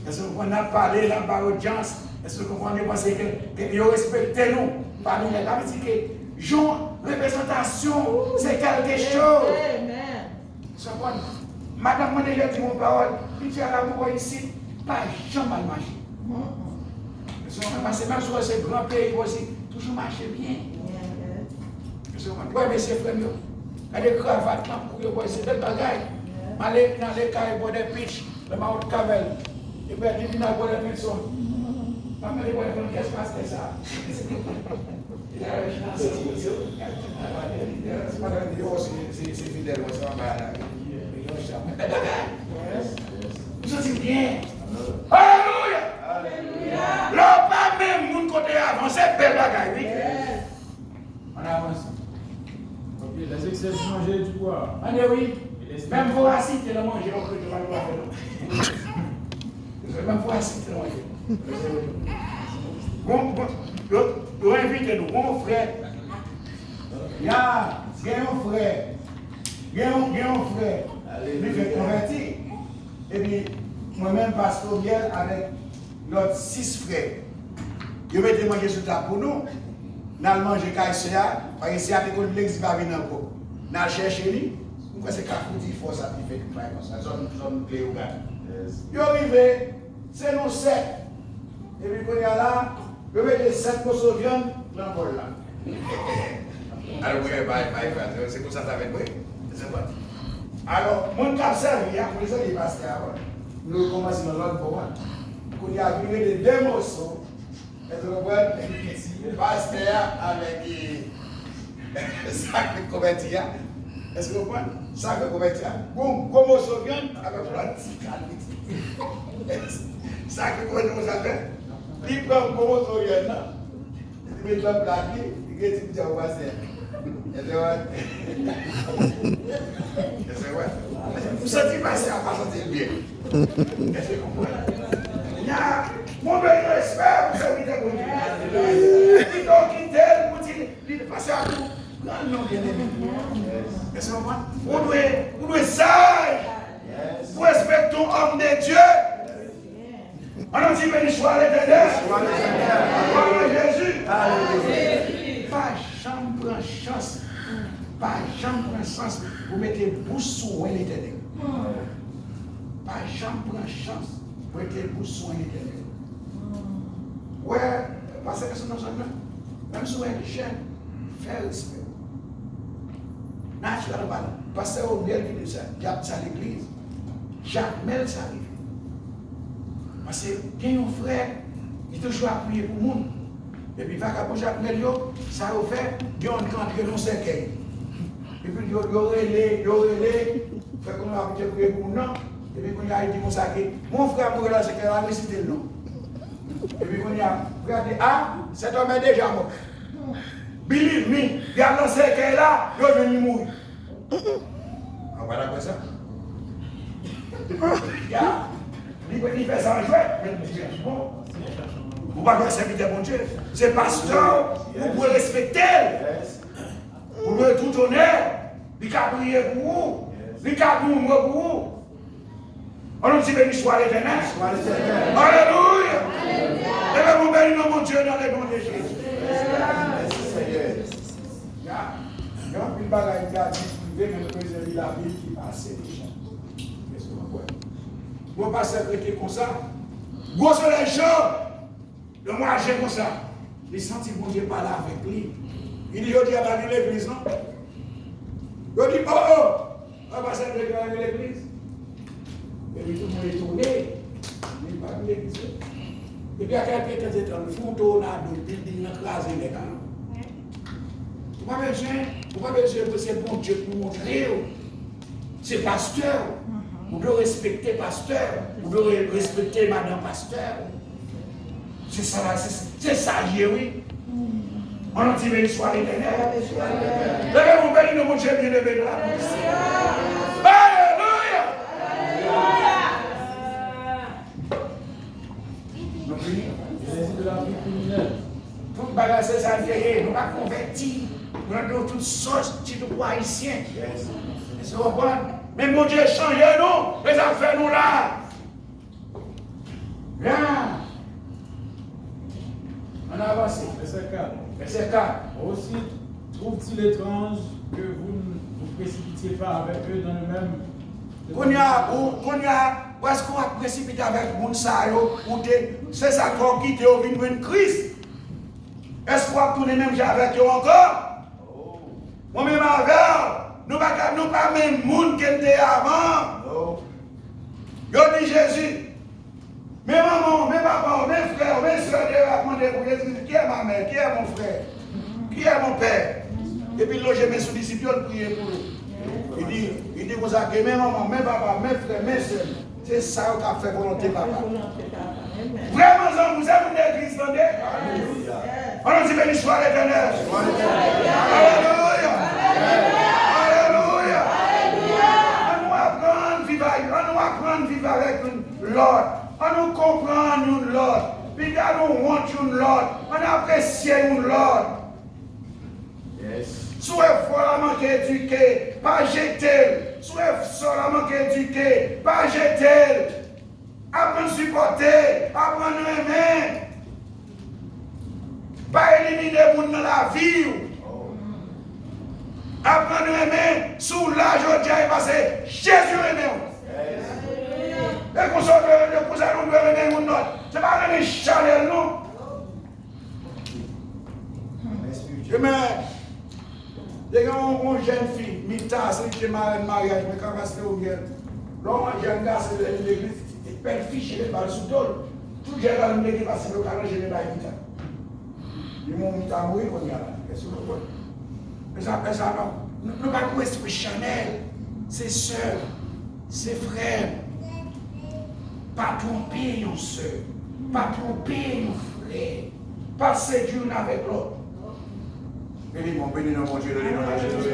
Èske nou konprann? N ap pale, n ap ba yo dyans. Èske nou konprann? Yo panse ke, ke yo respekte nou. Pami nèg la, vle di ke jan reprezantasyon, se kèlke choz. Èske nou konprann? Madanm mwen deja di yon pawòl, li di, "Ala, mwen wè isit, pa janm mal mache." Èske nou konprann? Paske menm si w wè se gran peyi, pou di, toujou mache byen. Èske nou konprann? Wè, mesye, frè m yo, gade kravat lan pou yo, bò, se bèl bagay. M ale, m ale kay Brother Pitch, lè m a wont kavèl. Epi, li vin ak Brother Pitson. M ap mande Brother Pitson, kiyès pastè sa? Yo, se, se, se Fidel, mwen, se anba la. Bèl bagay. M santi m byen. Alelouya! Lè w pa menm moun kote avanse, bèl bagay, wi. Ann avanse. Ok, les excès du manger et du boire. Ande wi. Menm vorasite nan manje, yo krete pa nou pa fè non. Menm vorasite nan manje. Bon, bon, yo, yo envite nou, bon frè. Ya, gen yon frè. Gen yon, gen yon frè. Li fèk konvèti. Epi, mwen menm, Pastè Obiel avèk lòt sis frè. Yo mete manje sou tab pou nou. N al manje kay sè a, paske sè a te konn legliz pa vin ankò. N al chèche li. M kwè se Kafou Difò sa ki fè tout bagay konsa. Zòn, zòn Kleogàn. Yo rive, se nou sèt. Epi kounye a la, yo mete sèt moso vyann nan bòl la. Alò, wi, bay, bay, bay, se konsa sa fèt, wi. Se sa. Alò, moun k ap sèvi a, pou lèzòt, e pastè a, wi. Nou kòmanse nan lòt bò a. Kounye a, vin rete de moso. Èske w konprann? Pastè a avèk, e, sa k fèk konvèti a. Èske w konprann? Sa k fèk konvèti a. Gwo, gwo moso vyann avèk yon ti kal piti. Sa k fèk konvèti konsa fè. Li pran gwo moso vyann nan. Li met nan pla li, li gen ti bouda pou pastè a. Èske w wè? Èske w wè? M santi pastè a pa santi l byen. Èske w konprann? Nya, move respè pou sèvitè Bondye. Kite w kite l pou di li pastè a tou. Pran non byeneme. Èske w konprann? Ou dwe, ou dwe saj pou respekte yon òm de Dye. Ann di, beni swa Letènèl. Glwa a Jezi. Pa janm pran chans. Pa janm pran chans pou mete bouch sou wen Letènèl. Pa janm pran chans pou mete bouch sou wen Letènèl. Wè, pastè Gaston nan zòn nan. Menm si w wè jèn, fè respè w. Natirèlman palan, pastè Obiel ki di sa, y ap sa legliz. Jamè l sa rive. Paske gen yon frè, li toujou ap priye pou moun. Epi vakabon Jakmèl yo, sa yo fè, gen youn k antre nan sèkèy. Epi yo, yo rele, yo rele, frè kounye a ap te priye pou moun nan. Epi kounye a, li di konsa ke, "Mon frè, mwen rele sèkèy la, resite l non." Epi kounye a, frè a di, "Ah, cet homme est déjà mort." Believe me, y al nan sèkèy la, yo jwenn li mouri. Ou pa dakò sa? Ya, li, li fè sa an jwèt, men li di, bon. Ou pa vin sèvitè Bondye. Se pastè ou pou respekte l. Ou dwe tout onè. Li ka priye pou ou. Li ka di yon mo pou ou. Ann di, beni swa Letènèl. Alelouya. Leve pou beni non Bondye nan le non de Jezi. Mèsi Senyè. Ya, gen anpil bagay ki a di prive, men nou bezwen li Labib ki pase deja. Èske w konprann? Bon, pastè k rete konsa. Gwo solèy cho. Yon mwayen konsa, li santi Bondye pale avèk li. Li di, "Jodi a pa gen legliz non." Yo di, "Oh, oh, pa pastè Dre pa gen legliz." Epi tout moun etone. Li pa gen legliz. Epi a kèk tan, se tan, fè yon tornado, bilding nan kraze nèt la. Ou pa bezwen, ou pa bezwen pou se Bondye pou montre w. Se pastè. Ou dwe respekte pastè. Ou dwe re-, respekte madanm pastè. Se sa, se, se sa l ye, wi. An nou di, beni swa Letènèl. Leve nou, beni nou, Bondye byeneme la. Alelouya! Nou fini? Tout bagay se sa l te ye. Nou pa konvèti. Nou nan tout sòs, ti tou ayisyen. Èske w konprann? Men Bondye chanje nou. E sa k fè nou la. An avanse. Vèsè kat. Vèsè kat. Aussi trouve-t-il étrange que vous ne vous précipitiez pas avec eux dans le même. Kounye a, ou, kounye a, èske w ap presipite avèk moun sa yo, ou te, se sa k fè w kite yo vin jwenn Kris? Èske w ap tounen menm jan avèk yo ankò? Mwen menm avè w, nou pa ka, nou pa menm moun ke n te ye avan. Yo di Jezi, men manman w, men papa w, men frè w, men sè w, yo ap mande pou Jezi, qui est ma mère, qui est mon frère, qui est mon père? Epi l lonje men sou disip yo, l priye pou yo. Li di, li di konsa ke men manman m, men papa m, men frè m, men sè m, se sa yo k ap fè volonte Papa m. Vrèman, zanmi, se moun legliz, tande. An nou di, beni swa Letènèl. Alelouya. Alelouya. An nou aprann viv a, an nou aprann viv avèk youn lòt. An nou konprann youn lòt. Piga nou wont youn lòt. An nou apresye youn lòt. Si w wè frè w la manke edike, pa jete l. Si w wè sè w la manke edike, pa jete l. Aprann sipòte, aprann renmen. Pa elimine moun nan lavi w. Aprann renmen, si w la jodi a, e paske Jezi renmen w. E konsa w dwe renmen, konsa nou dwe renmen youn lòt. Se pa renmen chanèl, non. Amen. Te gen yon, yon jèn fi, Mita, se li ki te marèn maryaj mwen, Kafas Leomièl. Lè yon jèn gason vin legliz, bèl fi, cheve bal sou do l. Tout jèn gason vin legliz, pase yo ka ranje men bay Mita. Li moun Mita mouri kounye a la. Èske nou konprann? Men sa, men sa, non. Nou, nou pa gon espri chanèl. Se sè, se frè. Pa twonpe yon sè. Pa twonpe yon frè. Pa sedui youn avèk lòt. Beni, bon, beni non Bondye, beni non Jezi.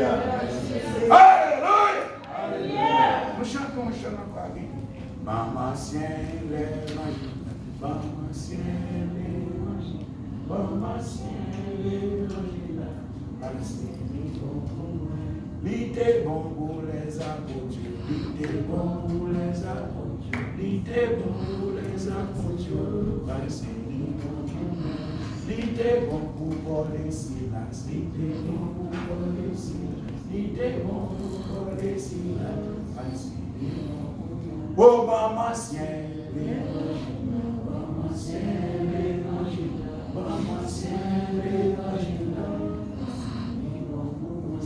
Alelouya! Nou chante yon chan ankò avè nou. Ban m ansyen levanjil la, ban m ansyen levanjil, ban m ansyen levanjil la, paske li bon pou mwen. Li te bon pou lèzapot yo, li te bon pou lèzapot yo, li te bon pou lèzapot yo, paske li bon pou mwen. Li te bon pou Pòl e Silas, li te bon pou Pòl e Silas, li te bon pou Pòl e Silas, paske li bon pou mwen. O, ban m ansyen levanjil la, ban m ansyen levanjil la, ban m ansyen levanjil la.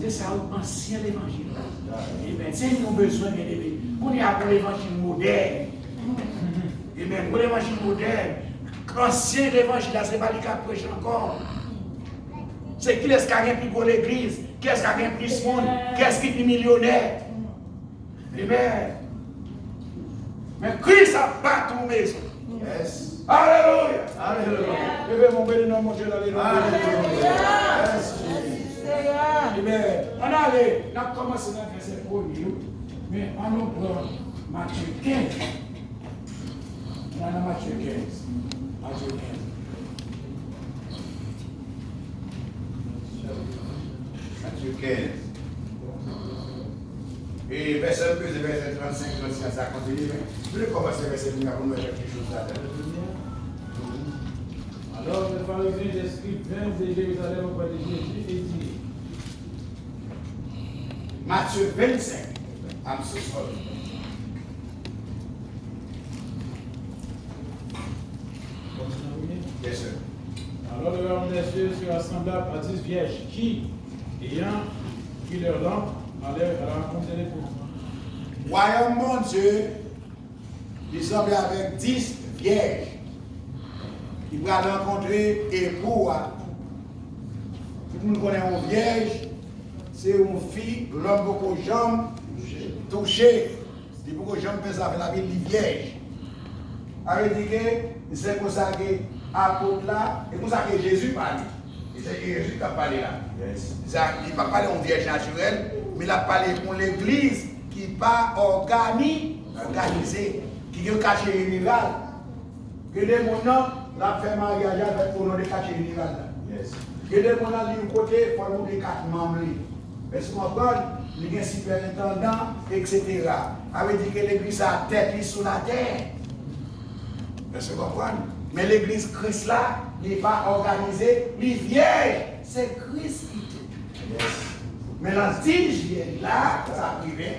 Se sa, o, ansyen levanjil la. Amen. Se li nou bezwen, byeneme. Kounye a, pou levanjil modèn. Amen. Pou levanjil modèn. Ansyen levanjil la, se pa li k ap preche ankò. Se kilès k a gen pi gwo legliz? Kilès k a gen plis moun? Kilès ki pi milyonè? Amen. Men Kris ap bati yon mezon. Alelouya. Alelouya. Leve men w, beni non Bondye, alelouya. Amen. Ann ale, n ap kòmanse nan vèsè premye, wi. Men ann nou pran Matye kenz. Ann al nan Matye kenz. Matye kenz. Matye kenz. E vèsè nou peze, vèsè trannsenk, trannsis a kontinye, men nou vle kòmanse vèsè nou a pou nou wè kèk choz ladan. Alors les pharisiens et les scribes vinrent de Jérusalem auprès de Jésus et dirent. Matye vennsenk, I'm so sorry. Yes, sir. Alors le royaume des cieux sera semblable à dix vierges qui, ayant pris leurs lampes, allèrent à la rencontre de l'époux. Wayòm Bondye, li sanble avèk dis vyèj ki pral rankontre epou a. Tout moun konnen yon vyèj, se yon fi lòm poko janm touche. Li poko janm fè zafè lavi l, li vyèj. Sa vle di ke se konsa ke apot la, e konsa ke Jezi pale. E se Jezi k ap pale la. Zak, li pa pale yon vyèj natirèl, men l ap pale pou yon legliz ki pa ògani, òganize, ki gen kache jeneral. Gen de moun nan, l ap fè maryaj avèk o non de kache jeneral la. Gen de moun nan, li yon kote, fò l montre kat manm li. Èske w konprann? Li gen sipèrentandan, etsetera. Sa vle di ke legliz sa a, tèt li sou latè. Èske w konprann? Men legliz Kris la, li pa òganize, li vyèj. Se Kris ki te. Men nan dizyèm la, sa ap rive.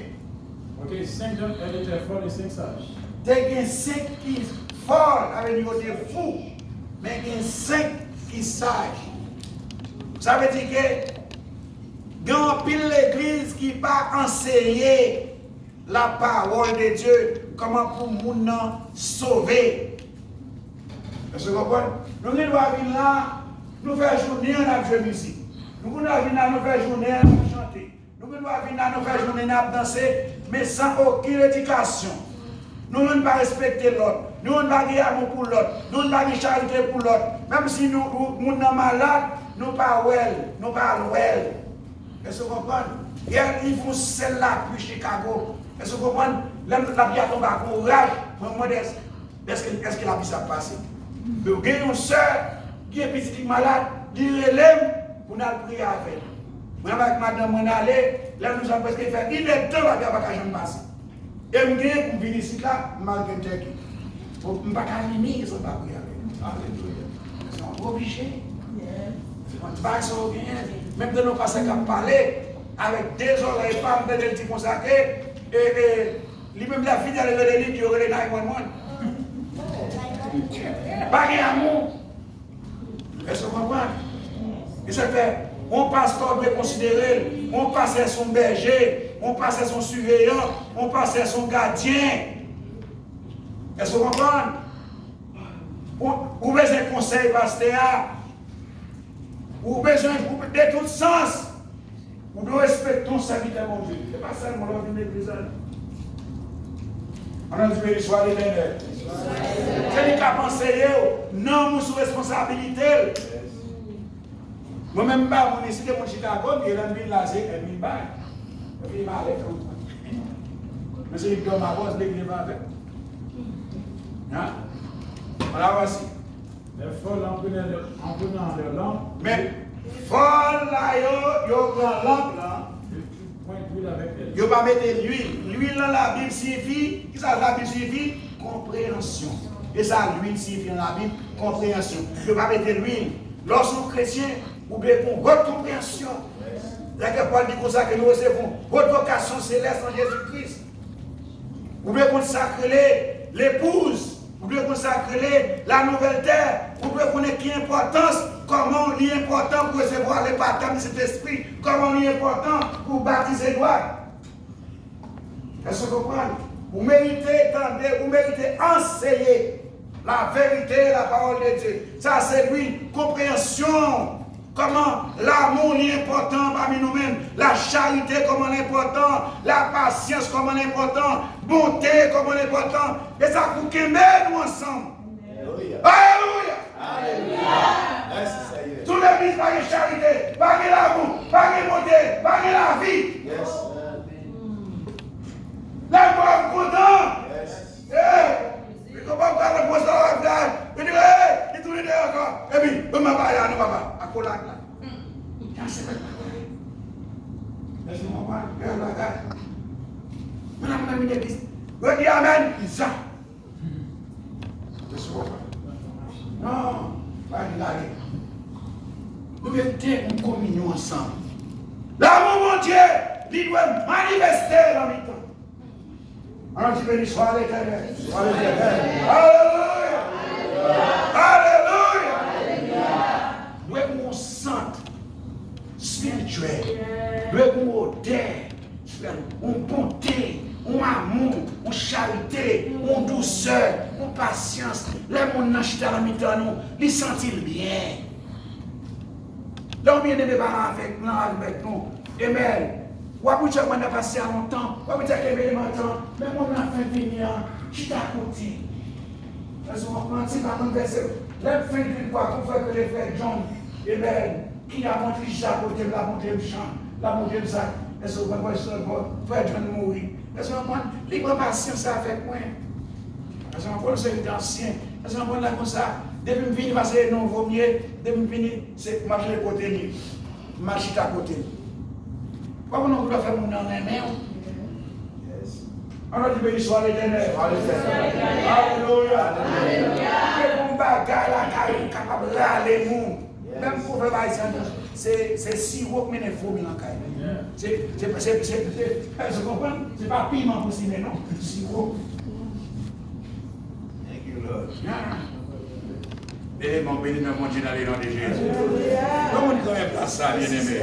Ok, cinq jeunes étaient très folles et cinq sages. Te gen senk ki fòl, sa vle di yo te fou, men gen senk ki saj. Sa vle di ke gen anpil legliz ki pa anseye la parole de Dieu, kòman pou moun nan sove. Èske w konprann? Nou gen dwa vin la, nou fè jounen an n ap jwe mizik. Nou gen dwa vin la, nou fè jounen an n ap chante. Nou gen dwa vin la, nou fè jounen n ap danse, men san okenn edikasyon. Nou youn pa respekte lòt. Nou youn pa gen amou pou lòt. Nou youn pa gen charite pou lòt. Menm si nou, ou, moun nan malad, nou pa wè l, nou pa al wè l. Èske w konprann? Yè, li fè yon sèl lapli Chicago. Èske w konprann? Lè lapli a tonbe ak yon raj, mwen mande, èske, èske, èske lapli sa ap pase? Men gen yon sè, gen pitit li malad, li rele m pou n al priye avè l. Mwen avèk madanm mwen n ale, lè nou sa prèske fè inèdtan, lapli a pa ka janm pase. E m genyen pou m vin isit la, m al Kentucky. Bon, m pa ka vini san m pa priye avè l. Alelouya. Se yon oblije. Se yon bagay sa yo genyen. Menm de nou pastè k ap pale, avèk de zòrèy pa m, tande l di konsa ke, e, e, li menm lè fini al rele li, yo rele nine one one. Pa gen amou. Èske w konprann? E sa k fè, yon pastè w dwe konsidere l. Yon pastè se yon bèje, yon pastè se yon siveyan, yon pastè se yon gadyen. Èske w konprann? Ou, ou bezwen konsèy pastè a. Ou bezwen, ou, de tout sans. Ou dwe respekte yon sèvitè Bondye. Se pa sèlman lè w vin legliz la, non. Ann di, beni swa Letènèl. Se li k ap anseye w. Nanm ou sou responsabilite l. Mwen menm, m pa moun isit, e moun Chicago, m ye, lè m vin la, se èd m bay. Epi m ale, tou. Men se li k dòmi a bòz, legliz pa avè m. Hein? Voilà, voici. Les folles en prenant, en prenant leur lampe. Men fòl la yo, yo pran lanp lan. Ne prirent point d'huile avec elle. Yo pa mete lwil. Lwil nan Labib siyifi, kisa Labib siyifi? Konpreyansyon. E sa lwil siyifi nan Labib, konpreyansyon. Yo pa mete lwil. Lè w se yon kretyen, ou dwe gen yon wòt konpreyansyon. Lè ke Pòl di konsa ke nou resevwa yon wòt vokasyon selès an Jezi Kris. Ou dwe konn sa k rele lepouz. Ou dwe konn sa k rele la nouvèl tè. Ou dwe konnen ki enpòtans, kòman li enpòtan pou resevwa le batèm de Sentespri, kòman li enpòtan pou batize dwat. Èske w konprann? Ou merite tande, ou merite anseye la verite, la parole de Dieu. Sa se lwil konpreyansyon. Kòman lanmou li enpòtan pami nou menm. La charite, kòman l enpòtan. La pasyans, kòman l enpòtan. Bonte, kòman l enpòtan. E sa pou kenbe nou ansanm. Alelouya. Alelouya. Alelouya. Mèsi, Senyè. Tout legliz pa gen charite, pa gen lanmou, pa gen bonte, pa gen lavi. Yes. Lè m wè m kontan. Yes. Eh, li konn pa pale pou sa w ap fè. Li di, eh, li tounen dèyè ankò. Epi, ban m ap pale a non, papa. Akolad la. Sa se mèt bagay. Mèsi, papa. Bèl bagay. Mwen ap nan legliz. Yo di amèn. Li sa. Non, pa vin lage. Nou mete yon kominyon ansanm. Lanmou Bondye, li dwe manifeste nan mitan. Ann di, beni swa Letènèl. Alelouya! Alelouya! Dwe gen yon sant espirityèl. Dwe gen yon odè. Yon bonte, yon amou, yon charite, yon dousè, yon pasyans. Lè moun nan chita nan mitan nou, li santi l byen. Lè yon byeneme pa la avèk, la avèk nou, amen. W ap wè mwen nan pase a lontan, w ap wè kenbe l lontan, men moun nan fenk vini an, chita kote. Èske w konprann? Si pa konn vèse, lè l fenk vin kwa, konn fè ke le frè John, Amen. Ki ap montre sa kote l ap montre m chan, l ap montre m sa. Èske w konprann? Frè John mouri. Èske w konprann? Li pran pasyans avèk mwen. Èske w konprann? Se yon ansyen. Èske w konprann? Lè konsa, depi m vini, pase non vomye, depi m vini, se m ap chèche kote li. M al chita kote l. Ou pa konn yon kout afè moun nan renmen w. Ann di beni swa Letènèl. Alelouya. Alelouya. Gen yon bagay lakay ou kapab rale moun. Menm pwovèb ayisyen an, se, se siwo k mennen vomi nan kay. Se, se, se, se, se, èske w konprann? Se pa piman pou simen non. Siwo. Thank you, Lord. Eleman beni nan Bondye nan le non de Jezi. Yon moun ki renmen plas sa, byeneme.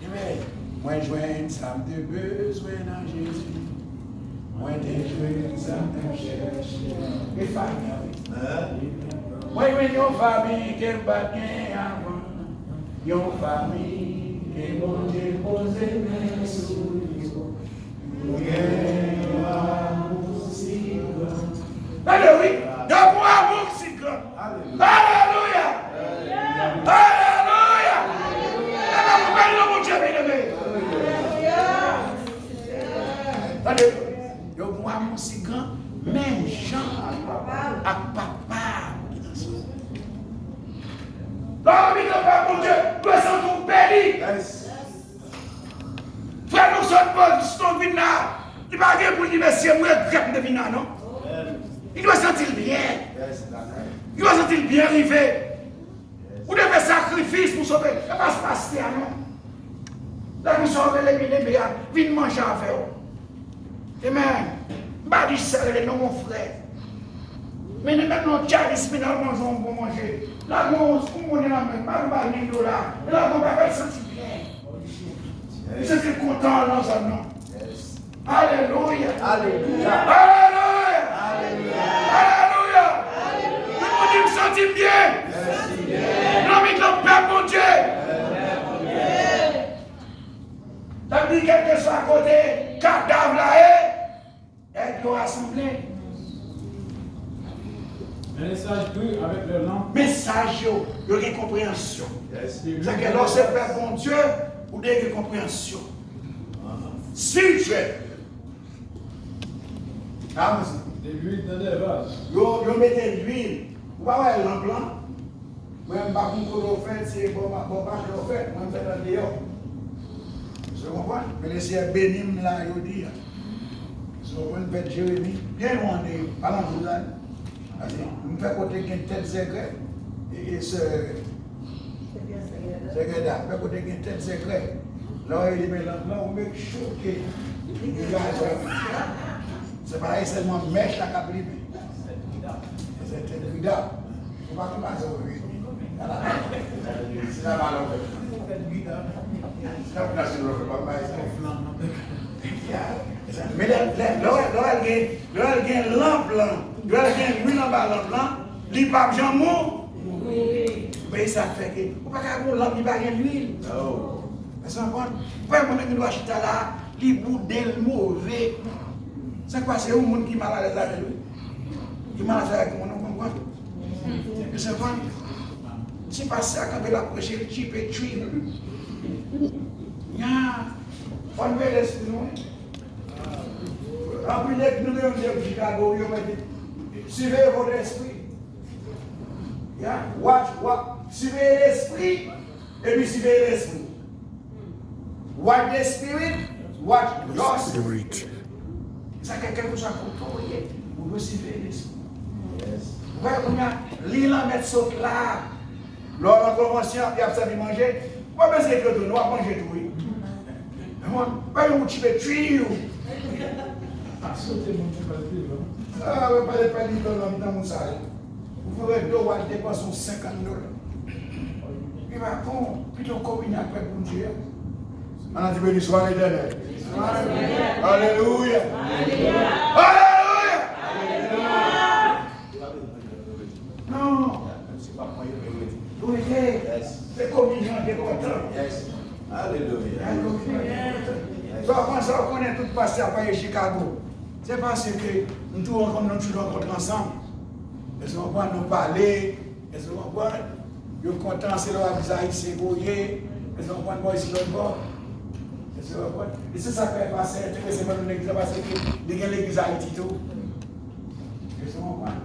Amen. Mwen jwenn sa m te bezwen nan Jezi. Mwen te jwenn sa m t ap chèche. E fanmi an, wi. Mwen jwenn yon fanmi ke m pa t gen avan. Yon fanmi ke Bondye poze men sou yo. Mwen gen yon amou si gran. Tande, wi. Yo gen yon amou si gran. Alelouya! Alelouya! Epa nou beni non Bondye, byeneme. Tande, yo gen yon amou si gran, menm jan ak papa ki nan syèl. Lè w abite avèk Bondye, dwe santi w beni. Frè nou sot Boston vin la, li pa gen pou l di, "Mesye, m regrèt m te vin la, non." Li dwe santi l byen. Li dwe santi l byen rive. Ou te fè sakrifis pou sove. E pa pastè a, non. Lè konsa w rele byeneme a, vin manje avè w. Amen. M pa di sa rele non, mon frè. Men, men non, Charles, vin al manje yon bon manje. Lagon yon moun nan men, pa nou ba mil dola. E lagon pa fè l santi byen. Li santi l kontan nan zòn nan. Alelouya. Alelouya. Alelouya. Alelouya. Tout moun di, "M santi m byen." Nan mitan pèp Bondye. Sa vle di, kèlkeswa kote kadav la ye, nèg yo rasanble. Mesaj pur avec leur langue. Mesaj yo, yo gen konpreyansyon. Sa ke lè w se pèp Bondye, ou dwe gen konpreyansyon. Si Dye. Amen. De l'huile dans des vases. Yo, yo mete lwil. Ou pa wè lanp lan? Mwen, m pa konn kote w fèt, se bò, bò pake w fèt, mwen, m fèt andeyò. Ou konprann? Ke Lesenyè beni m la, yo di a. Ou konprann? M fèt Jeremi, byen lwen de, pa nan vil la, non. Pase m fè kote gen tèt zègrè, e, e sè, zègrè da, m fè kote gen tèt zègrè. Lè w alimen lanp lan, ou make sure ke li gazoz. Se pa sèlman mèch la k ap limen. Se tèt grida. Ou pa konn pase w vini. Se la malè w fè. Se la plas ou fè pa bay sa. Men lè, lè, lè w al gen, lè w al gen lanp lan, lè w al gen lwil anba lanp lan, li p ap janm mou. Men sa k fè ke ou pa ka gen yon lanp ki pa gen lwil. Èske w konprann? Frè mwen, nèg gen dwa chita la, li boude, l move. Sa k pase, yon moun ki malalèz avè l, wi. Li malalèz avèk moun, ou konprann? Èske w konprann? Se pastè a kanpe l ap preche, li tchipe tchwi. Nya. Fò n veye lespri nou, wi. Anpil nèg nou gen yon nèg Chicago, yo mete, siveye vo lespri. Ya, watch, watch, siveye lespri. Epi siveye lespri w. Watch the spirit, watch your spirit. Sa ke kèlkeswa kote w ye, ou dwe siveye lespri w. Ou wè, kounye a, li lanmèd sot la. Lè w nan konvansyon, y ap sèvi manje, ou pa bezwen ekri tou, non, w ap manje tou, wi. Ou pa yon tchipe tchwi ou. A, sote moun ki pral vivan. A, ou pale, pale nan mitan moun sa yo. Ou fè do w al depanse yon senkant dola. Li pa bon, pito w kominye ak pèp Bondye a. Ann di beni swa Letènèl. Alelouya. Alelouya. Non. Se pa mwen yo mete. Ou mete. Se kominyon de kontan. Alelouya. Sa w panse w konnen tout pastè ap pale Chicago. Se paske nou tou rankontre, nou tou rankontre ansanm. Èske w konprann? Nou pale. Èske w konprann? Yo kontan se lè w ap di Ayisyen voye, èske w konprann, bò isit lòt bò? Èske w konprann? E se sa k fè pastè enterese mwen nan legliz la, paske li gen legliz Ayiti tou. Èske w konprann?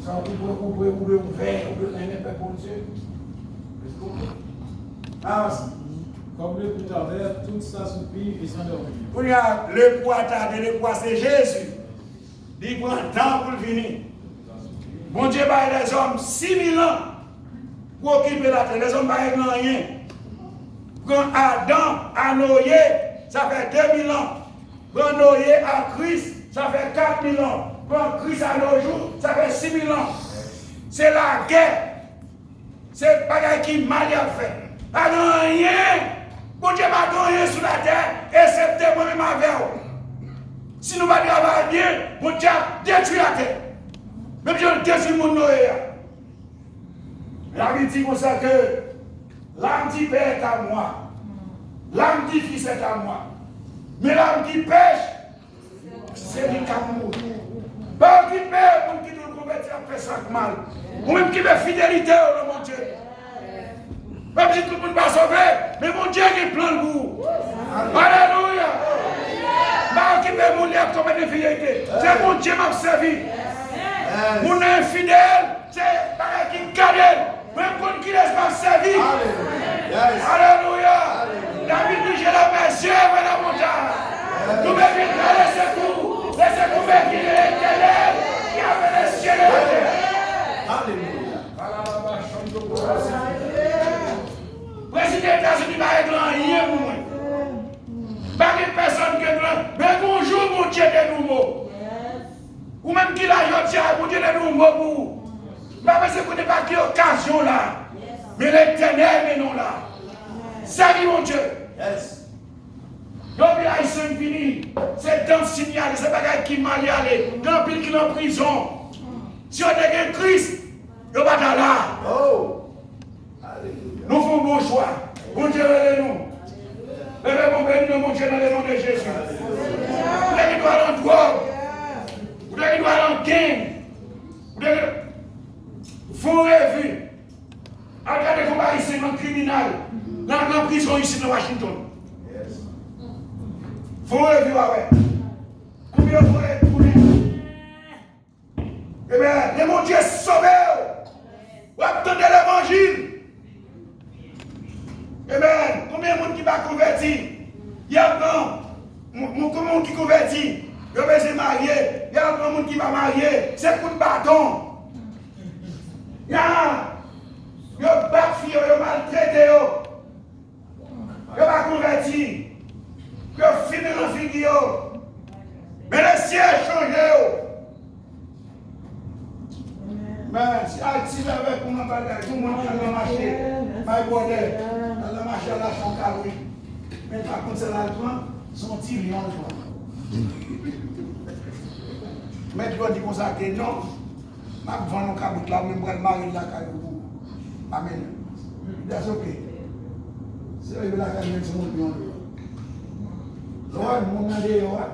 Sa ou dwe, ou dwe, ou dwe ouvè, ou dwe renmen pèp Bondye. Èske w konprann? Avanse. Comme le puits attardait, tout s'assoupit et s'endormit. Kounye a, lepou a tade, lepou a se Jezi. Li pran tan pou l vini. Bondye bay lèzòm sis mil an pou okipe latè. Lèzòm pa regle anyen. Pran Adan a Noye, sa fè de mil an. Pran Noye a Kris, sa fè kat mil an. Pran Kris a nos jours, sa fè sis mil an. Se lagè. Se bagay ki mal y ap fè. Pa gen anyen. Bondye pa gen anyen sou latè, eksepte mwen menm avè w. Si nou pa travay byen, Bondye ap detwi latè. Menm jan l detwi moun Noye a. Labib di konsa ke l'âme du père est à moi. L'âme du fils est à moi. Mais l'âme qui pèche, se li k ap mouri. Pa okipe moun ki tou konvèti ap fè sa k mal. Ou menm kenbe fidelite w nan Bondye. Menm si tout moun pa sove, men Bondye gen plan l pou ou. Alelouya! Pa okipe moun li ap komèt enfidelite. Se Bondye m ap sèvi. Moun nan enfidèl, se bagay ki gade l. Mwen m konn kilès m ap sèvi. Alelouya. Alelouya. Alelouya. David di, je lève mes yeux vers la montagne. D'où me viendra le secours? Le secours me vient de l'Éternel qui a fait les cieux et la terre. Alelouya. Prezidan Etazini pa regle anyen pou mwen. Pa gen pèsonn ke mwen, men gon jou Bondye te di yon mo. Ou menm ki la jodi a, Bondye te di yon mo pou ou. M pa bezwen konnen pa ki okazyon w la, men Letènèl mennen w la. Sèvi Bondye. Depi Ayisyen vini, se dan sinyale, se bagay ki mal y ale. Gen anpil ki nan prizon. Si yo te gen Kris, yo pa ta la. Nou fè yon bon chwa. Bondye rele nou. Leve men w, beni non Bondye nan le non de Jezi. Ou te gen dwa nan dwòg. Ou te gen dwa nan gang. Ou te gen fè yon revi. Al gade konba Ayisyen nan kriminal. Nan, nan prizon isit nan Washington. Fè yon revi w a wè. Konbyen yo voye tounen. Ebyen, lè Bondye sove w, w ap tande levanjil. Ebyen, konbyen moun ki pa konvèti? Y ap pran moun, moun, konbyen moun ki konvèti? Yo bezwen marye. Y ap pran moun ki pa marye. Se kout baton. Ya, yo bat fi yo, yo maltrete yo. Yo pa konvèti. Yo fimen nan figi yo. Men Lesye chanje yo. Men, si Ayiti vle avèk ou nan bagay, gon moun ki al nan mache, my brother, al nan mache, al achte yon kabrit. Men pa konn sa l al pran, se yon ti lyon l pran. Mèt yo di konsa ke non, m ap vann yon kabrit la, ou menm pral mare l lakay ou pou ou. Amèn. That's okay. Se yo lakay men se moun yon deyò. Lè w wè moun nan deyò a,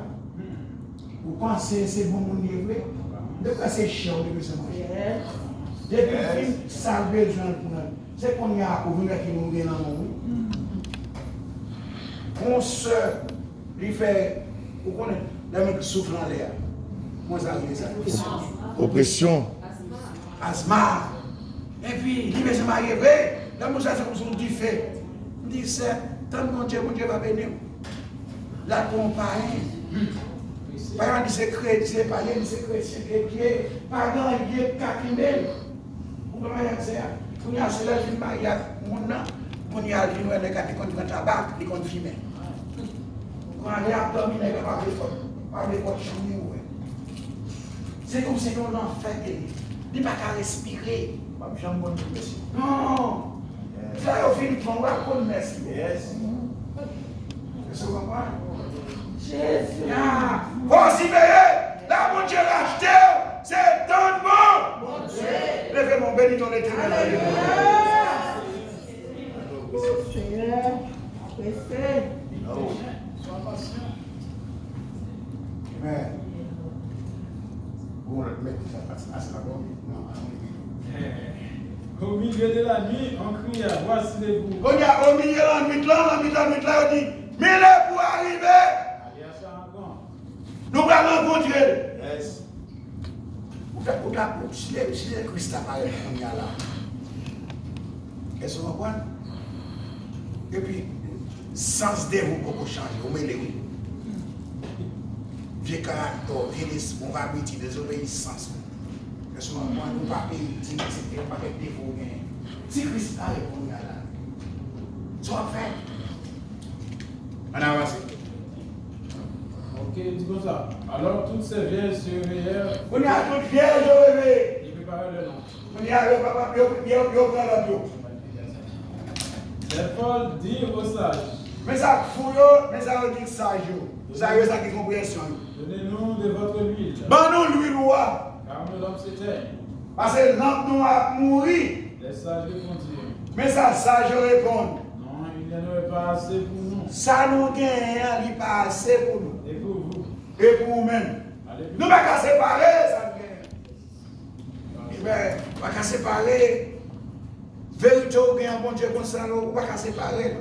ou panse se bon moun li ye vre, m te kwè se chè w te bezwen manje. Depi l fin sa l bezwen l pran. Se kounye a ou vin wè ki moun gen nan men w wi. Yon sè, li fè, ou konnen, lè moun ki soufle anlè a. Kòman sa rele sa? Opresyon. Asma. Epi, li bezwen marye vre. Lè moun sa se kòmsi yon dife. M di, sè, tann Bondye, Bondye va beni w. L ap pran yon payen. Payen an di se kredi, se payen, se kredi, se kredi. Pa gen anyen k ka kenbe l. Ou konprann sa? Kounye a, se lè l fin marye ak moun nan, kounye a, l vin wè nèg la te konn pran tabak, li konn fimen. Kounye a, li ap dòmi, nèg la pa vle kòt, pa vle kòt chanm li ouvè. Se kòmsi se yon lanfè ke li. Li pa ka respire. M ap janm konn depresyon. Non. Sa yo fin pran, w ap konn mèsi. Èske w konprann? Jezi. Fò w siveye, lè Bondye rachte w, se tann bon. Leve men w, beni non Letènèl. Alelouya. Senyè, aprese. Amen. Bon, mèt sa pati ase la bon. Non, ase la bon. Au milieu de La nuit, on cria, voici l'époux. Kounye a, o milye lannwit lan, nan mitan nwit la, yo di, men lepou a rive. Allez à sa rencontre. Nou pral rankontre l. Yes. Ou ta, ou ta, si, si Kris ta parèt kounye a la. Èske w konprann? Epi, sans de ou poko chanje, ou mele wi. Vye karaktè w, vye lespri w, vye abitid, dezobeyisans ou. Èske w konprann? Ou pa peye dim, se yon pakèt defo w genyen. Si Kris parèt kounye a la, sa w ap fè? Ann avanse. Ok, di konsa. Alors toutes ces vierges se réveillèrent. Kounye a tout vyèj yo reveye. Et préparèrent leur lampe. Kounye a yo, yo, yo, yo, yo pran lanp yo. Les folles dirent aux sages. Men sa k fou yo, men sa yo di k saj yo. Sa yo, sa ki konpreyansyon yo. Donnez-nous de votre huile. Ban nou lwil ou a. Car nos lampes s'éteignent. Paske lanp nou ap mouri. Les sages répondirent. Men sa saj yo reponn. Non, il n'y en aurait pas assez pour nous. Sa nou genyen an, li pa ase pou nou. Et pour vous. E pou ou menm. Allez, nou pa ka separe sa nou genyen. Amen. Ou pa ka separe verite ou gen an Bondye konsa, non, ou pa ka separe l.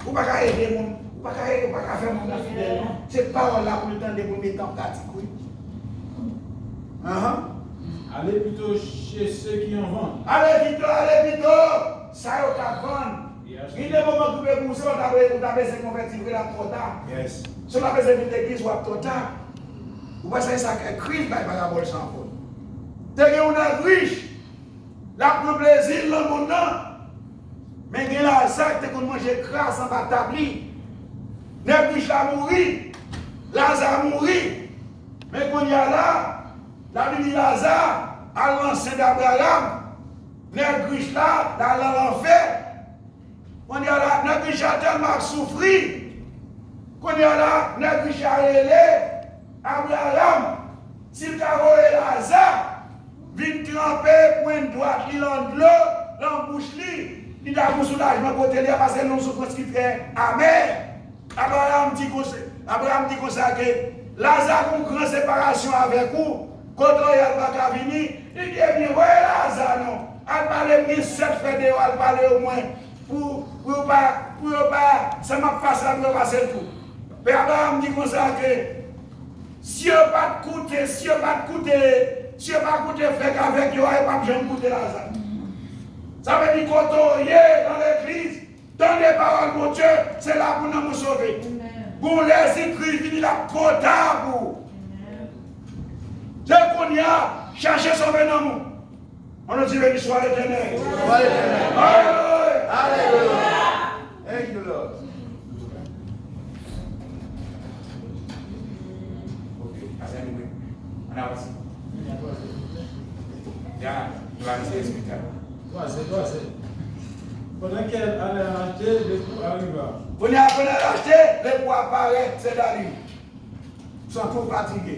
Ou pa ka ede moun, ou pa ka ede, ou pa ka fè moun nan fidèl, non. Se pawòl la pou l tande, pou l mete an pratik, wi. Ahan. Allez plutôt chez ceux qui en vendent. Ale pito, ale pito, sa yo k ap vann. Gen de moman ki rive pou ou, se ou ta be-, ou ta bezwen konvèti vre, l ap twò ta. Yes. Si w ta bezwen vin legliz, w ap twò ta. Ou pa sav sa k Kris bay parabòl sa ankò. Te gen yon nèg rich, l ap pran plezi l nan monn nan. Men gen Laza ki te konn manje kras anba tab li. Nèg rich la mouri. Laza mouri. Men kounye a la, Labib di Laza al nan sen d Abraram. Nèg rich la, l al nan lanfè. Kounye a la, nèg rich la tèlman ap soufri. Kounye a la, nèg rich la rele Abraram, si l ka voye Laza vin tranpe pwent dwat li nan dlo, nan bouch li, li ta gen yon soulajman kote li a, paske li nan yon soufrans ki trè amè. Abraram di konsa, Abraram di konsa ke Laza gen yon gran separasyon avèk ou, kote w ye a l pa ka vini. Li di, ebyen, voye Laza non, al pale m, gen sèt frè deyò, al pale yo mwen, pou, pou yo pa, pou yo pa, sa m ap pase la, pou yo pase l tou. Men Abraram di konsa ke, si yo pa t koute, si yo pa t koute, si yo pa koute frè k avèk yo a, yo p ap janm koute Laza. Sa vle di kote w ye nan legliz, tande pawòl Bondye, se la pou nanm ou sove. Amen. Gon lè Jezikri vini, l ap twò ta pou ou. Amen. Se kounye a, chache sove nanm ou. Ann nou di, beni swa Letènèl. Swa Letènèl. Alelouya. Alelouya. Thank you, Lord. Ok, a sa nou menm. Ann avanse. Ya, nou avanse, respektab. Kwaze, kwaze. Pendant qu'elle allait en acheter, l'époux arriva. Kounye a, pandan l achte, lepou a parèt, se Dali. Santi w fatige.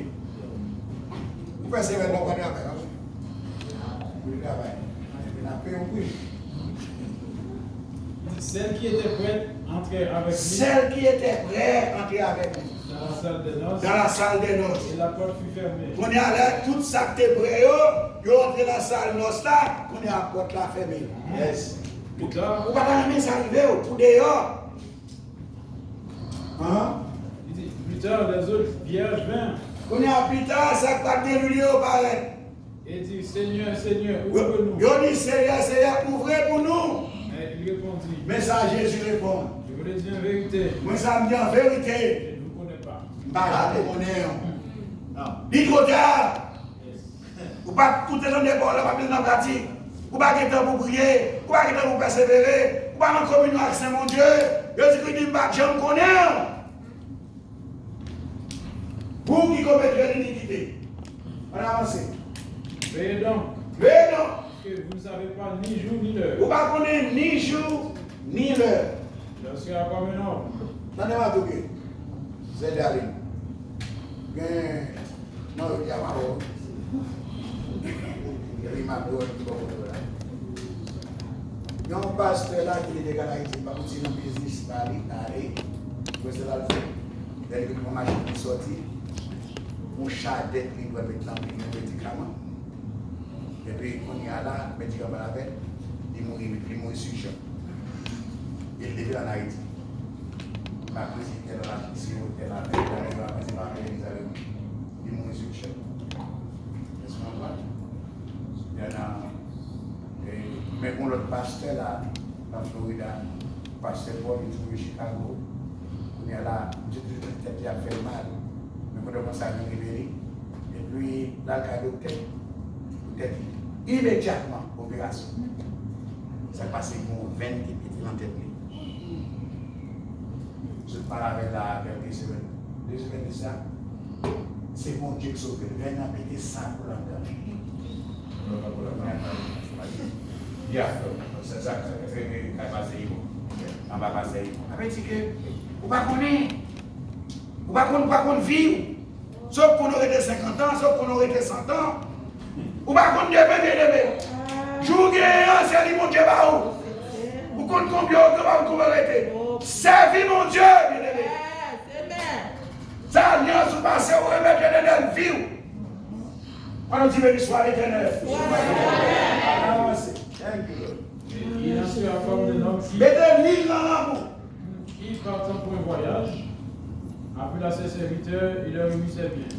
Ou fè semèn nan w pa travay, pa vre? Ou travay. Epi n ap peye w pri. Celle qui était prête entra avec lui. Celle qui était prête entra avec lui. Dans la salle des noces. Dans la salle des noces. Et la porte fut fermée. Kounye a, lè tout sa k te prè yo, yo antre nan sal nòs la, kounye a pòt la fèmen. Yes. Ou pa ta renmen sa rive w, ou deyò. Ahan. Li di, plus tard, les autres vierges vinrent. Kounye a, pita, sa k pa t gen lwil yo parèt. Et dit, Seigneur, Seigneur, ouvre-nous. Yo di, Senyè, Senyè, ouvre pou nou. Mais il répondit, men sa Jezi reponn. Je vous le dis en vérité. Mwen sa m di an verite. Je ne vous connais pas. M pa janm konnen w. Non. Li twò ta. Ou pa t koute tande pawòl la, pa t met nan pratik. Ou pa gen tan pou priye. Ou pa gen tan pou pèsevere. Ou pa nan kominyon ak Sen Bondye. Jezikri di, m pa t janm konnen w. Vous qui commettrez l'iniquité. Ann avanse. Veillez donc. Veillez donc. Que vous ne savez pas ni jour ni l'heure. Ou pa konnen ni jou, ni lè. Lorsqu'il y a comme un homme. Tande m ap di w ke. Zè Darlene. Gen, non, yo di a pa bon. Epi m ap di w ki bò kote w la. Gen yon pastè la ki te deklare Ayiti, pa konn si nan biznis pa li, ale. Pwese l al fè. Lè li vin pran machin li sòti, yon chadèt li dwe met nan men yon medikaman. Epi kounye a la, medikaman la fèt, Li mouri, li mouri sou chan. E l te vin ann Ayiti. M pa konnen si tèl la, si yo tèl la, tèl la, tèl la, se pa legliz avè mwen. Li mouri sou chan. Èske w konprann? Yana, e, men gon lòt pastè la, nan Florida, pastè Paul, li twouve Chicago. Kounye a la, misye toujou tèt li ap fè l mal. Men kote konsa, li rele li. Epi, l al kay doktè. Pou tèt li. Imedyatman, operasyon. Sa k pase, gen yon venn ki pete nan tèt li. Sot pale avè l la, kèlke semèn. De semèn de sa, se Bondye k sove l. Venn nan pete, san kou anndan. Ya, sa, sa, sa, sa, sa, kay pastè Ivo. Anba pastè Ivo. Sa vle di ke ou pa konnen. Ou pa konn, ou pa konn vi w. Sa w konn ou rete senkant an, sa w konn ou rete san an. Ou pa konn demen, byeneme. Jou w genyen an, se li Bondye ba ou. Ou konn konbyen w gen, ou pa konn konbyen w rete. Sèvi Bondye, byeneme. Sa alyans ou pase, ou remèt Letènèl vi w. Ann di, beni swa Letènèl. Avanse. Thank you, Lord. Et il en sera comme un homme qui, mete lil nan lanmou. Qui, partant pour un voyage, appela ses serviteurs et leur remit ses biens.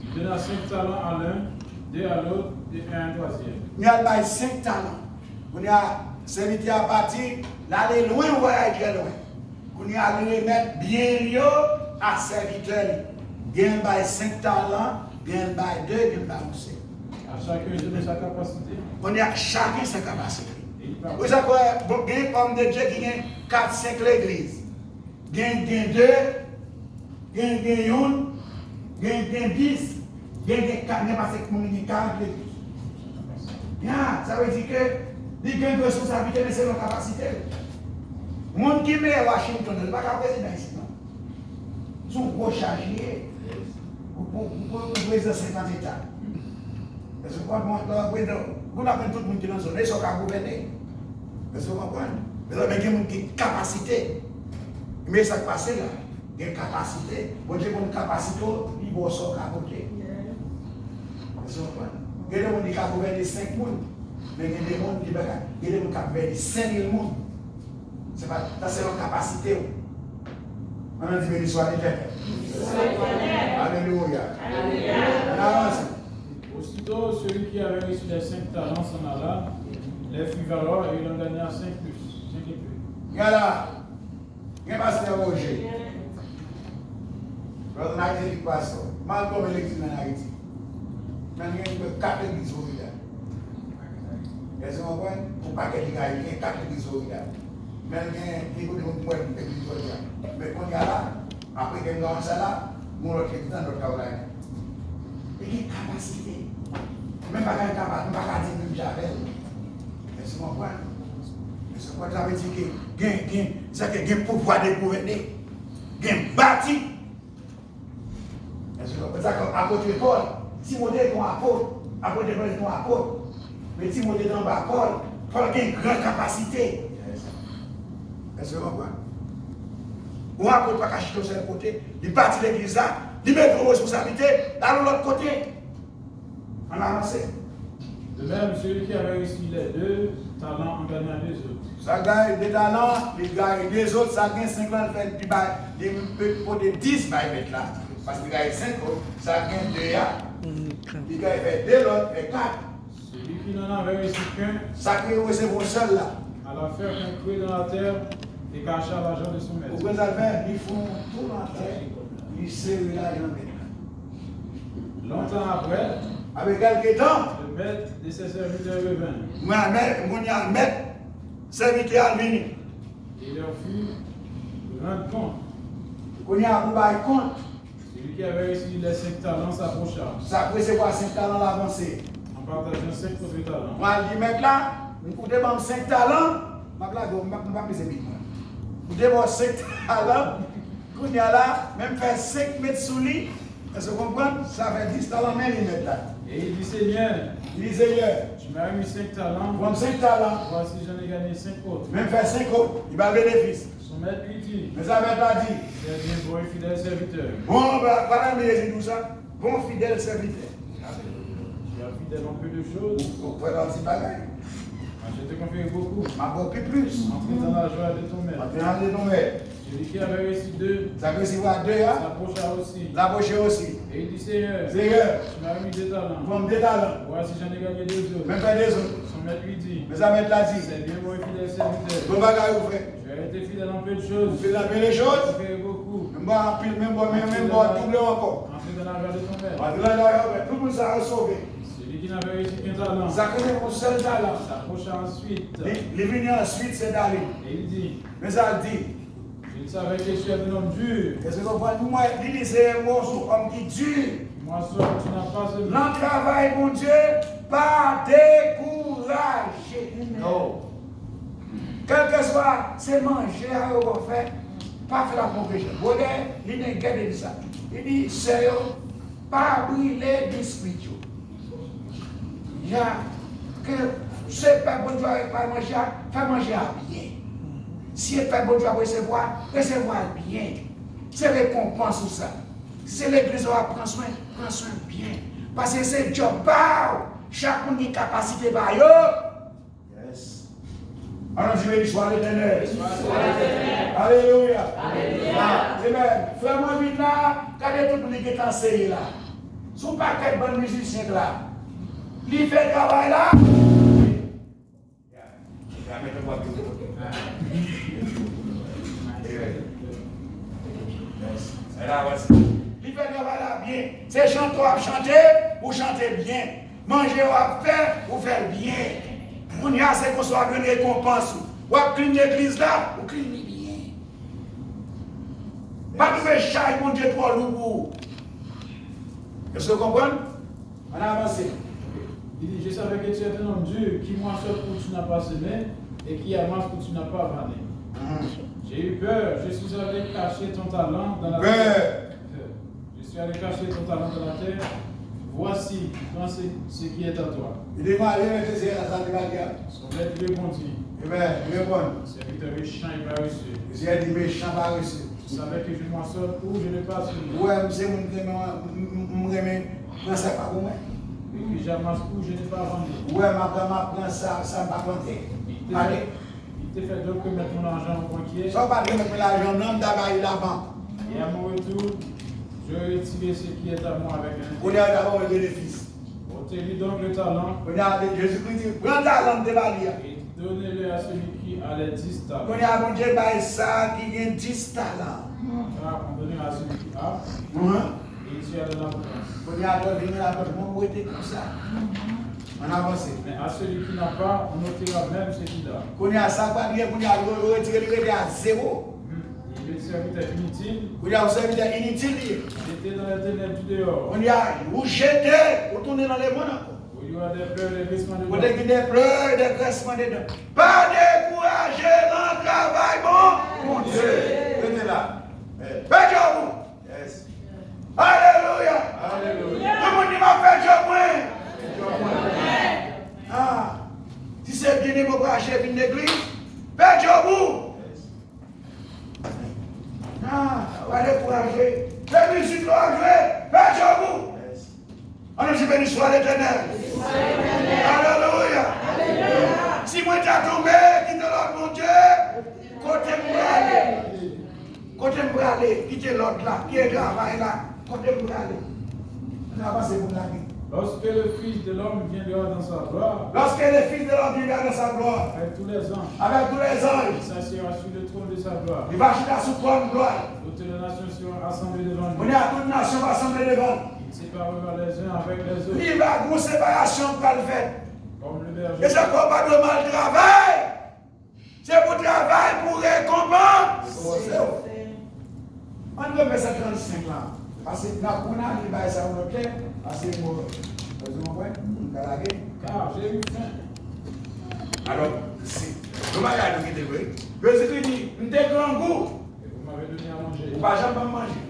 Il donna cinq talents à l'un, deux à l'autre et un à un troisième. Li al bay senk talan. Kounye a, sèvitè a pati, l ale lwen, yon vwayaj trè lwen. Kounye a, li remèt byen l yo a sèvitè li. Gen l bay senk talan, gen l bay de, gen l bay yon sèl. À chacun selon sa capacité. Kounye a, chak sa kapasite. Et il partit. Ou sa kwè, bon, gen òm de Dye ki gen kat, senk legliz. Gen, gen de, gen, gen youn, gen, gen dis, gen, gen kat, gen pase moun ki gen karant legliz. Ya, sa vle di ke li gen responsablite, men selon kapasite l. Moun ki meyè Washington, li pa ka prezidan isit, non. Se yon gwo chaj li ye. Ou, ou, ou, ou prezidan senkant eta. Èske w konprann? Lè w ap prezidan, ou konn aprann tout moun ki nan zòn, e sa w ka gouvène. Èske w konprann? Mezanmi, gen moun ki kapasite. Men sa k pase la, gen kapasite. Bondye konn kapasite w, li ba w sa w ka pote. Èske w konprann? Gen de moun ki ka gouvène senk moun, men gen de moun ki pa ka, gen de moun k ap gouvène senk mil moun. Se pa, sa se yon kapasite w. Ann di, beni swa Letènèl. Alelouya. Ann avanse. Aussitôt, celui qui avait reçu les cinq talents s'en alla, les fit valoir et il en gagna cinq plus, cinq et plus. Gade la. Gen pastè Roger. Brother Nigel ki pastè. Mal konbyen legliz nan Ayiti. Men gen kat legliz Florida. Èske w konprann? Yon pakèt li gaye, li gen kat legliz Florida. Men gen, gen kote moun mwen legliz Florida. Men kounye a la, apre gen nan sa la, moun lòt legliz nan North Carolina. Li gen kapasite. Men bagay kapa, m pa ka di menm jan avè l. Èske w konprann? Èske w konprann? Sa vle di ke gen, gen, sa ke gen pouvwa de gouvène. Gen bati. Èske w konprann sa? Kòm apot Pòl, Timote te yon apot, apot Pòl te yon apot. Men Timote te anba Pòl, Pòl gen gran kapasite. Èske w konprann? Yon apot pa ka chita yon sèl kote, li pati legliz la, li mete yon responsablite, l al yon lòt kote. Ann avanse. De même, celui qui avait reçu les deux talents en gagna deux autres. Sa k gaye de talan, li gaye de zòt, sa k gen senk lan, li fè, li bay, li pote dis bay mèt la. Paske li gaye senk lòt, sa k gen de a, li gaye fè de lòt, fè kat. Celui qui n'en avait reçu qu'un, sa ki resevwa yon sèl la, alla faire un creux dans la terre et cacha l'argent de son maître. Ou konn sa l fè? Li fè yon twou nan tè, li sere lajan mèt la. Longtemps après, apre kèlke tan, le maître de ses serviteurs revint. Mwen, mèt, moun nan, mèt sèvitè a vini. Et leur fit rendre compte. Kounye a pou bay kont. Celui qui avait reçu les cinq talents s'approcha. Sa k resevwa senk talan la avanse. En partageant cinq autres talents. Mwen al di mèt la, ou te ban m senk talan, m ap lage w, m p ap, m p ap bezwen peye mwen. Ou te ban w senk talan, kounye a la, men m fè senk met sou li. Èske w konprann? Sa fè dis talan, men li mèt la. Et il dit, Seigneur, li di, Senyè, tu m'as remis cinq talents. Ou ban m senk talan. Voici, j'en ai gagné cinq autres. Men m fè senk lòt. Li bay benefis. Son maître lui dit, men sa mèt la di, très bien, bon et fidèle serviteur. Bon, ba, pa nan Jezi di w sa. Bon, fidèl sèvitè. Tu as fidèle en peu de choses. Ou, ou fè nan ti bagay. Achète Je te confierai beaucoup. M ap ba w pi plis. Entre dans la joie de ton maître. Entre dans la joie de ton maître. Celui qui avait reçu deux Sa k resevwa de a, s'approcha aussi. L apwoche osi. Et il dit, Seigneur, Seyè, tu m'as remis deux talents. Ban m de talan. Voici, j'en ai gagné deux autres. Men m fè de zòt. Son maître lui dit, Men sa mèt la di, C'est bien, bon et fidèle serviteur. Bon bagay ou fè. Tu as été fidèle en peu de choses. Ou fidèl nan plen de choz. Je te confierai beaucoup. Men m ba w anpil, men m ba w, men, men m ba w double ankò. Entre dans la joie de ton maître. Antre nan lari avè tout moun sa yo sove. Celui qui n'avait reçu qu'un talent Sa k resevwa yon sèl talan. S'approcha ensuite. Li, li vini answit, se dale. Et il dit, Men sa l di. Je ne savais que tu es un homme dur. Èske w konprann? Mwen, li di se yon gwosou òm ki di. Qui moissonne où tu n'as pas semé. Nan travay Bondye, pa dekouraje. No. Kèlkeswa se manje a yo w fè, pa fè l ap move jan. Bwodè, li gen gèt de sa. Li di sè yo, pa brile biskwi yo. Ya, ke se pèp Bondye a pa manje a, fè manje a byen. Si e pèp Bondye ap resevwa, resevwa l byen. Se rekonpans ou sa. Si se legliz ou ap pran swen, pran swen byen. Paske se djòb pa w. Chak moun gen kapasite pa yo. Yes. Ann di, beni swa Letènèl. Alelouya. Amen. Frè mwen vin la, gade tout moun li gentan sere la. Se yon pakèt bann mizisyen k la. Li fè travay la. Li fè travay la byen. Se chante w ap chante, ou chante byen. Manje w ap fè, ou fè l byen. Kounye a, se konsa w ap jwenn rekonpans ou. W ap klin legliz la, ou klin li byen. Pa twouve chay Bondye twò lou pou ou. Èske w konprann? Ann avanse. Il dit, je savais que tu es un homme dur, qui moissonne où tu n'as pas semé et qui amasse où tu n'as pas vanné. Mhm. J'ai eu peur, je suis allé cacher ton talent dans la terre. Pè. Je suis allé cacher ton talent dans la terre. Voici, prends ce, ce qui est à toi. Li demande, men se se sa li va di a. Son maître répondit, Ebyen, li reponn. Serviteur méchant et paresseux. Li di mechan parese. Tu savais que je moissonne où je n'ai pas semé. Ou wè, m se moun ki renmen, m, m, m renmen pran sa k pa pou mwen. Et que j'amasse où je n'ai pas vanné. Ou wè, m ap, m ap pran sa, sa m pa plante. Il te fait, il te fait donc remettre mon argent au banquier. Sa w pa t remèt mwen lajan m nan, m ta ba li labank. Et à mon retour, j'aurai retiré ce qui est à moi avec un. Kounye a, w ta ba mwen benefis. Ôtez-lui donc le talent. Kounye a, Jezikri di, pran talan m te ba li a. Et donnez-le à celui qui a les dix talents. Kounye a, Bondye bay sa ki gen dis talan. Car on donnera à celui qui a, Mhm. et il sera de l'abondance. Kounye a, lè w vin la, mwen rete konsa. Ann avanse. Mais à celui qui n'a pas, on ôtera même ce qu'il a. Kounye a, sa pa byen, kounye a, yo, yo retire li rete a zewo. Hmm. Et le serviteur inutile, Kounye a, yon sèvitè initil li ye. Jeté dans les ténèbres du dehors. Kounye a, ou jete, ou tounen nan lemonn ankò. Où il y aura des pleurs et des grincements de dents. Kote gen de plè, de grensman de dan. Pa dekouraje nan travay bon Bondye. Rete la. Fè djòb ou. Yes. Alelouya. Alelouya. Tout moun di, m ap fè djòb mwen. Ah. Si se byeneme w prale achte vin legliz, fè djòb ou. Yes. Ah, pa dekouraje. Se mizik nou ap jwe, fè djòb ou. Ann di, beni swa Letènèl. Alelouya. Si mwen ta tonbe, kite lòd Bondye, kote m prale? Kote m prale? Kite lòd la, kite travay la, kote m prale? Ann avanse pou n lage. Lorsque le Fils de l'homme viendra dans sa gloire, Lorsque le Fils de l'homme viendra dans sa gloire, avec tous les anges, avec tous les anges, il s'assiera sur le trône de sa gloire. Li va chita sou twòn glwa l. Toutes les nations seront assemblées devant lui. Kounye a, tout nasyon va sanble devan l. Il séparera les uns avec les autres. Li va gen yon separasyon k pral fèt. Comme le berger. E se kò pa dwe mal travay. Se pou travay pou rekonpanse w. Ann refè sa trannsenk la. Paske n ap konn a li bay sa yon lòt lè. Paske mwen, paske mwen, mwen ka lage. Car j'ai eu faim. Alò, se yon bagay nou kite vre. Jezikri di, m te grangou. Et vous m'avez donné à manger. Ou pa janm ban m manje.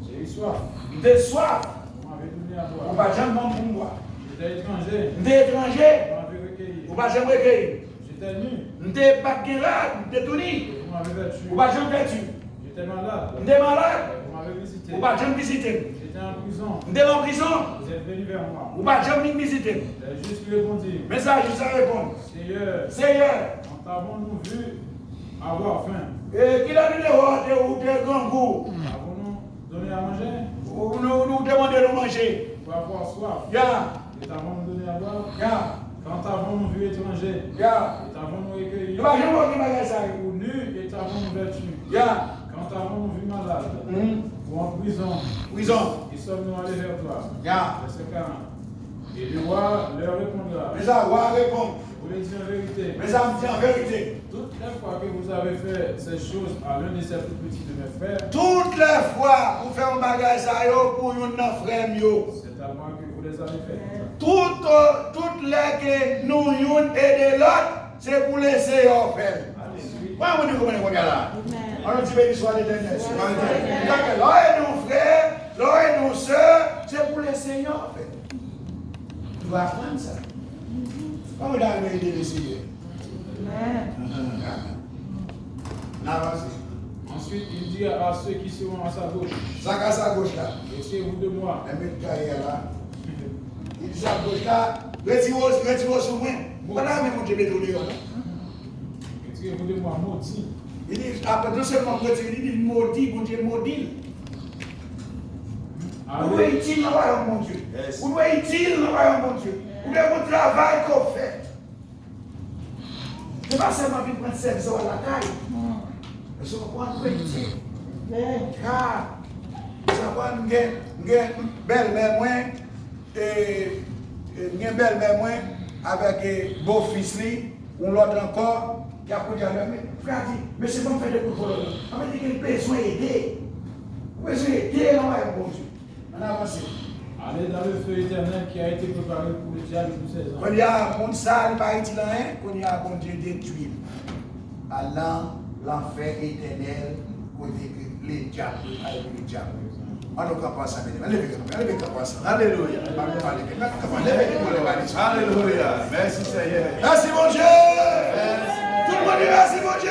J'ai eu soif. M te swaf. Vous m'avez donné à boire. Ou pa janm ban m pou m bwè. J'étais étranger. M te etranje. Vous m'avez recueilli. Ou pa janm rekeyi m. J'étais nu. M te pa t gen rad, m te touni. Et vous m'avez vêtu. Ou pa janm vèti. J'étais malade. M te malad. Et vous m'avez visité. Ou pa janm vizite m. J'étais en prison. M te nan prizon. Vous êtes venus vers moi. Ou pa janm vin vizite m. Les justes lui répondirent, Men sa, jij la reponn. Seigneur, Seyè, quand t'avons-nous vu avoir faim? E, kilè nou te wè w te, ou te grangou? Avons-nous donné à manger? Ou, nou, nou te mande nou manje. Ou avoir soif? Ya, Et t'avons-nous donné à boire? Ya, Quand t'avons-nous vu étranger? Ya. Et t'avons-nous recueilli? Nou pa janm wè gen bagay sa yo. Ou nu? Et t'avons-nous vêtu? Ya. Quand t'avons-nous vu malade? Mhm. Ou en prison? Prizon. Et sommes-nous allés vers toi? Ya. Verset quarante. Et le roi leur répondra, Men sa, wa reponn. Je vous le dis en vérité, Men sa, m di an verite. Toutes les fois que vous avez fait ces choses à l'un de ces plus petits de mes frères, Tout lè fwa ou fè yon bagay sa yo pou youn nan frè m yo. C'est à moi que vous les avez faites. Tout, euh, tout lè ke nou youn ede lòt, se pou Lesenyè fè l. Mwen, mwen di konprann kounye a la. An nou di beni swa Letènèl. Lè w ede yon frè, lè w ede yon sè, se pou Lesenyè fè l. Nou aprann sa. Kòman ta renmen ede Lesenyè? N avanse. Ensuite, il dit à ceux qui seront à sa gauche, Sa k a sa goch la. Retirez-vous de moi. Lè met kaye a la. Li di sa goch la, retire w, retire w sou mwen. Ou pa ta renmen Bondye mete w deyò non. Retirez-vous de moi, maudit. Li di, apre non sèlman retire, li di modi, Bondye modi l. Ou dwe itil nan wayòm Bondye. Ou dwe itil nan wayòm Bondye. Ou dwe gon travay ke w fè. Se pa sèlman vin pran sèvis ou al lakay. Èske w konprann? Ou dwe itil. Ka, sa pran m gen, m gen bèlmè mwen, e, e, m gen bèlmè mwen avèk, e, bofis li, yon lòt ankò, y ap koute avè m. Frè a di, mesye, ban m fè de kout vòlò. Sa vle di ke l bezwen ede. Ou bezwen ede nan wayòm Bondye. Ann avanse. Allez dans le feu éternel qui a été préparé pour le diable et pour ses anges. Kounye a, moun sa a, li pa itil anyen. Kounye a, Bondye detwi l. Al nan lanfè etènèl, kote ke ledyab yo, al ledyab yo. Ann nou kanpe ansanm, mezanmi. Leve kanpe, leve kanpe ansanm. Alelouya. Ann nou kanpe, leve kanpe ansanm. Alelouya. Mèsi, Senyè. Mèsi, Bondye. Tout moun di mèsi, Bondye.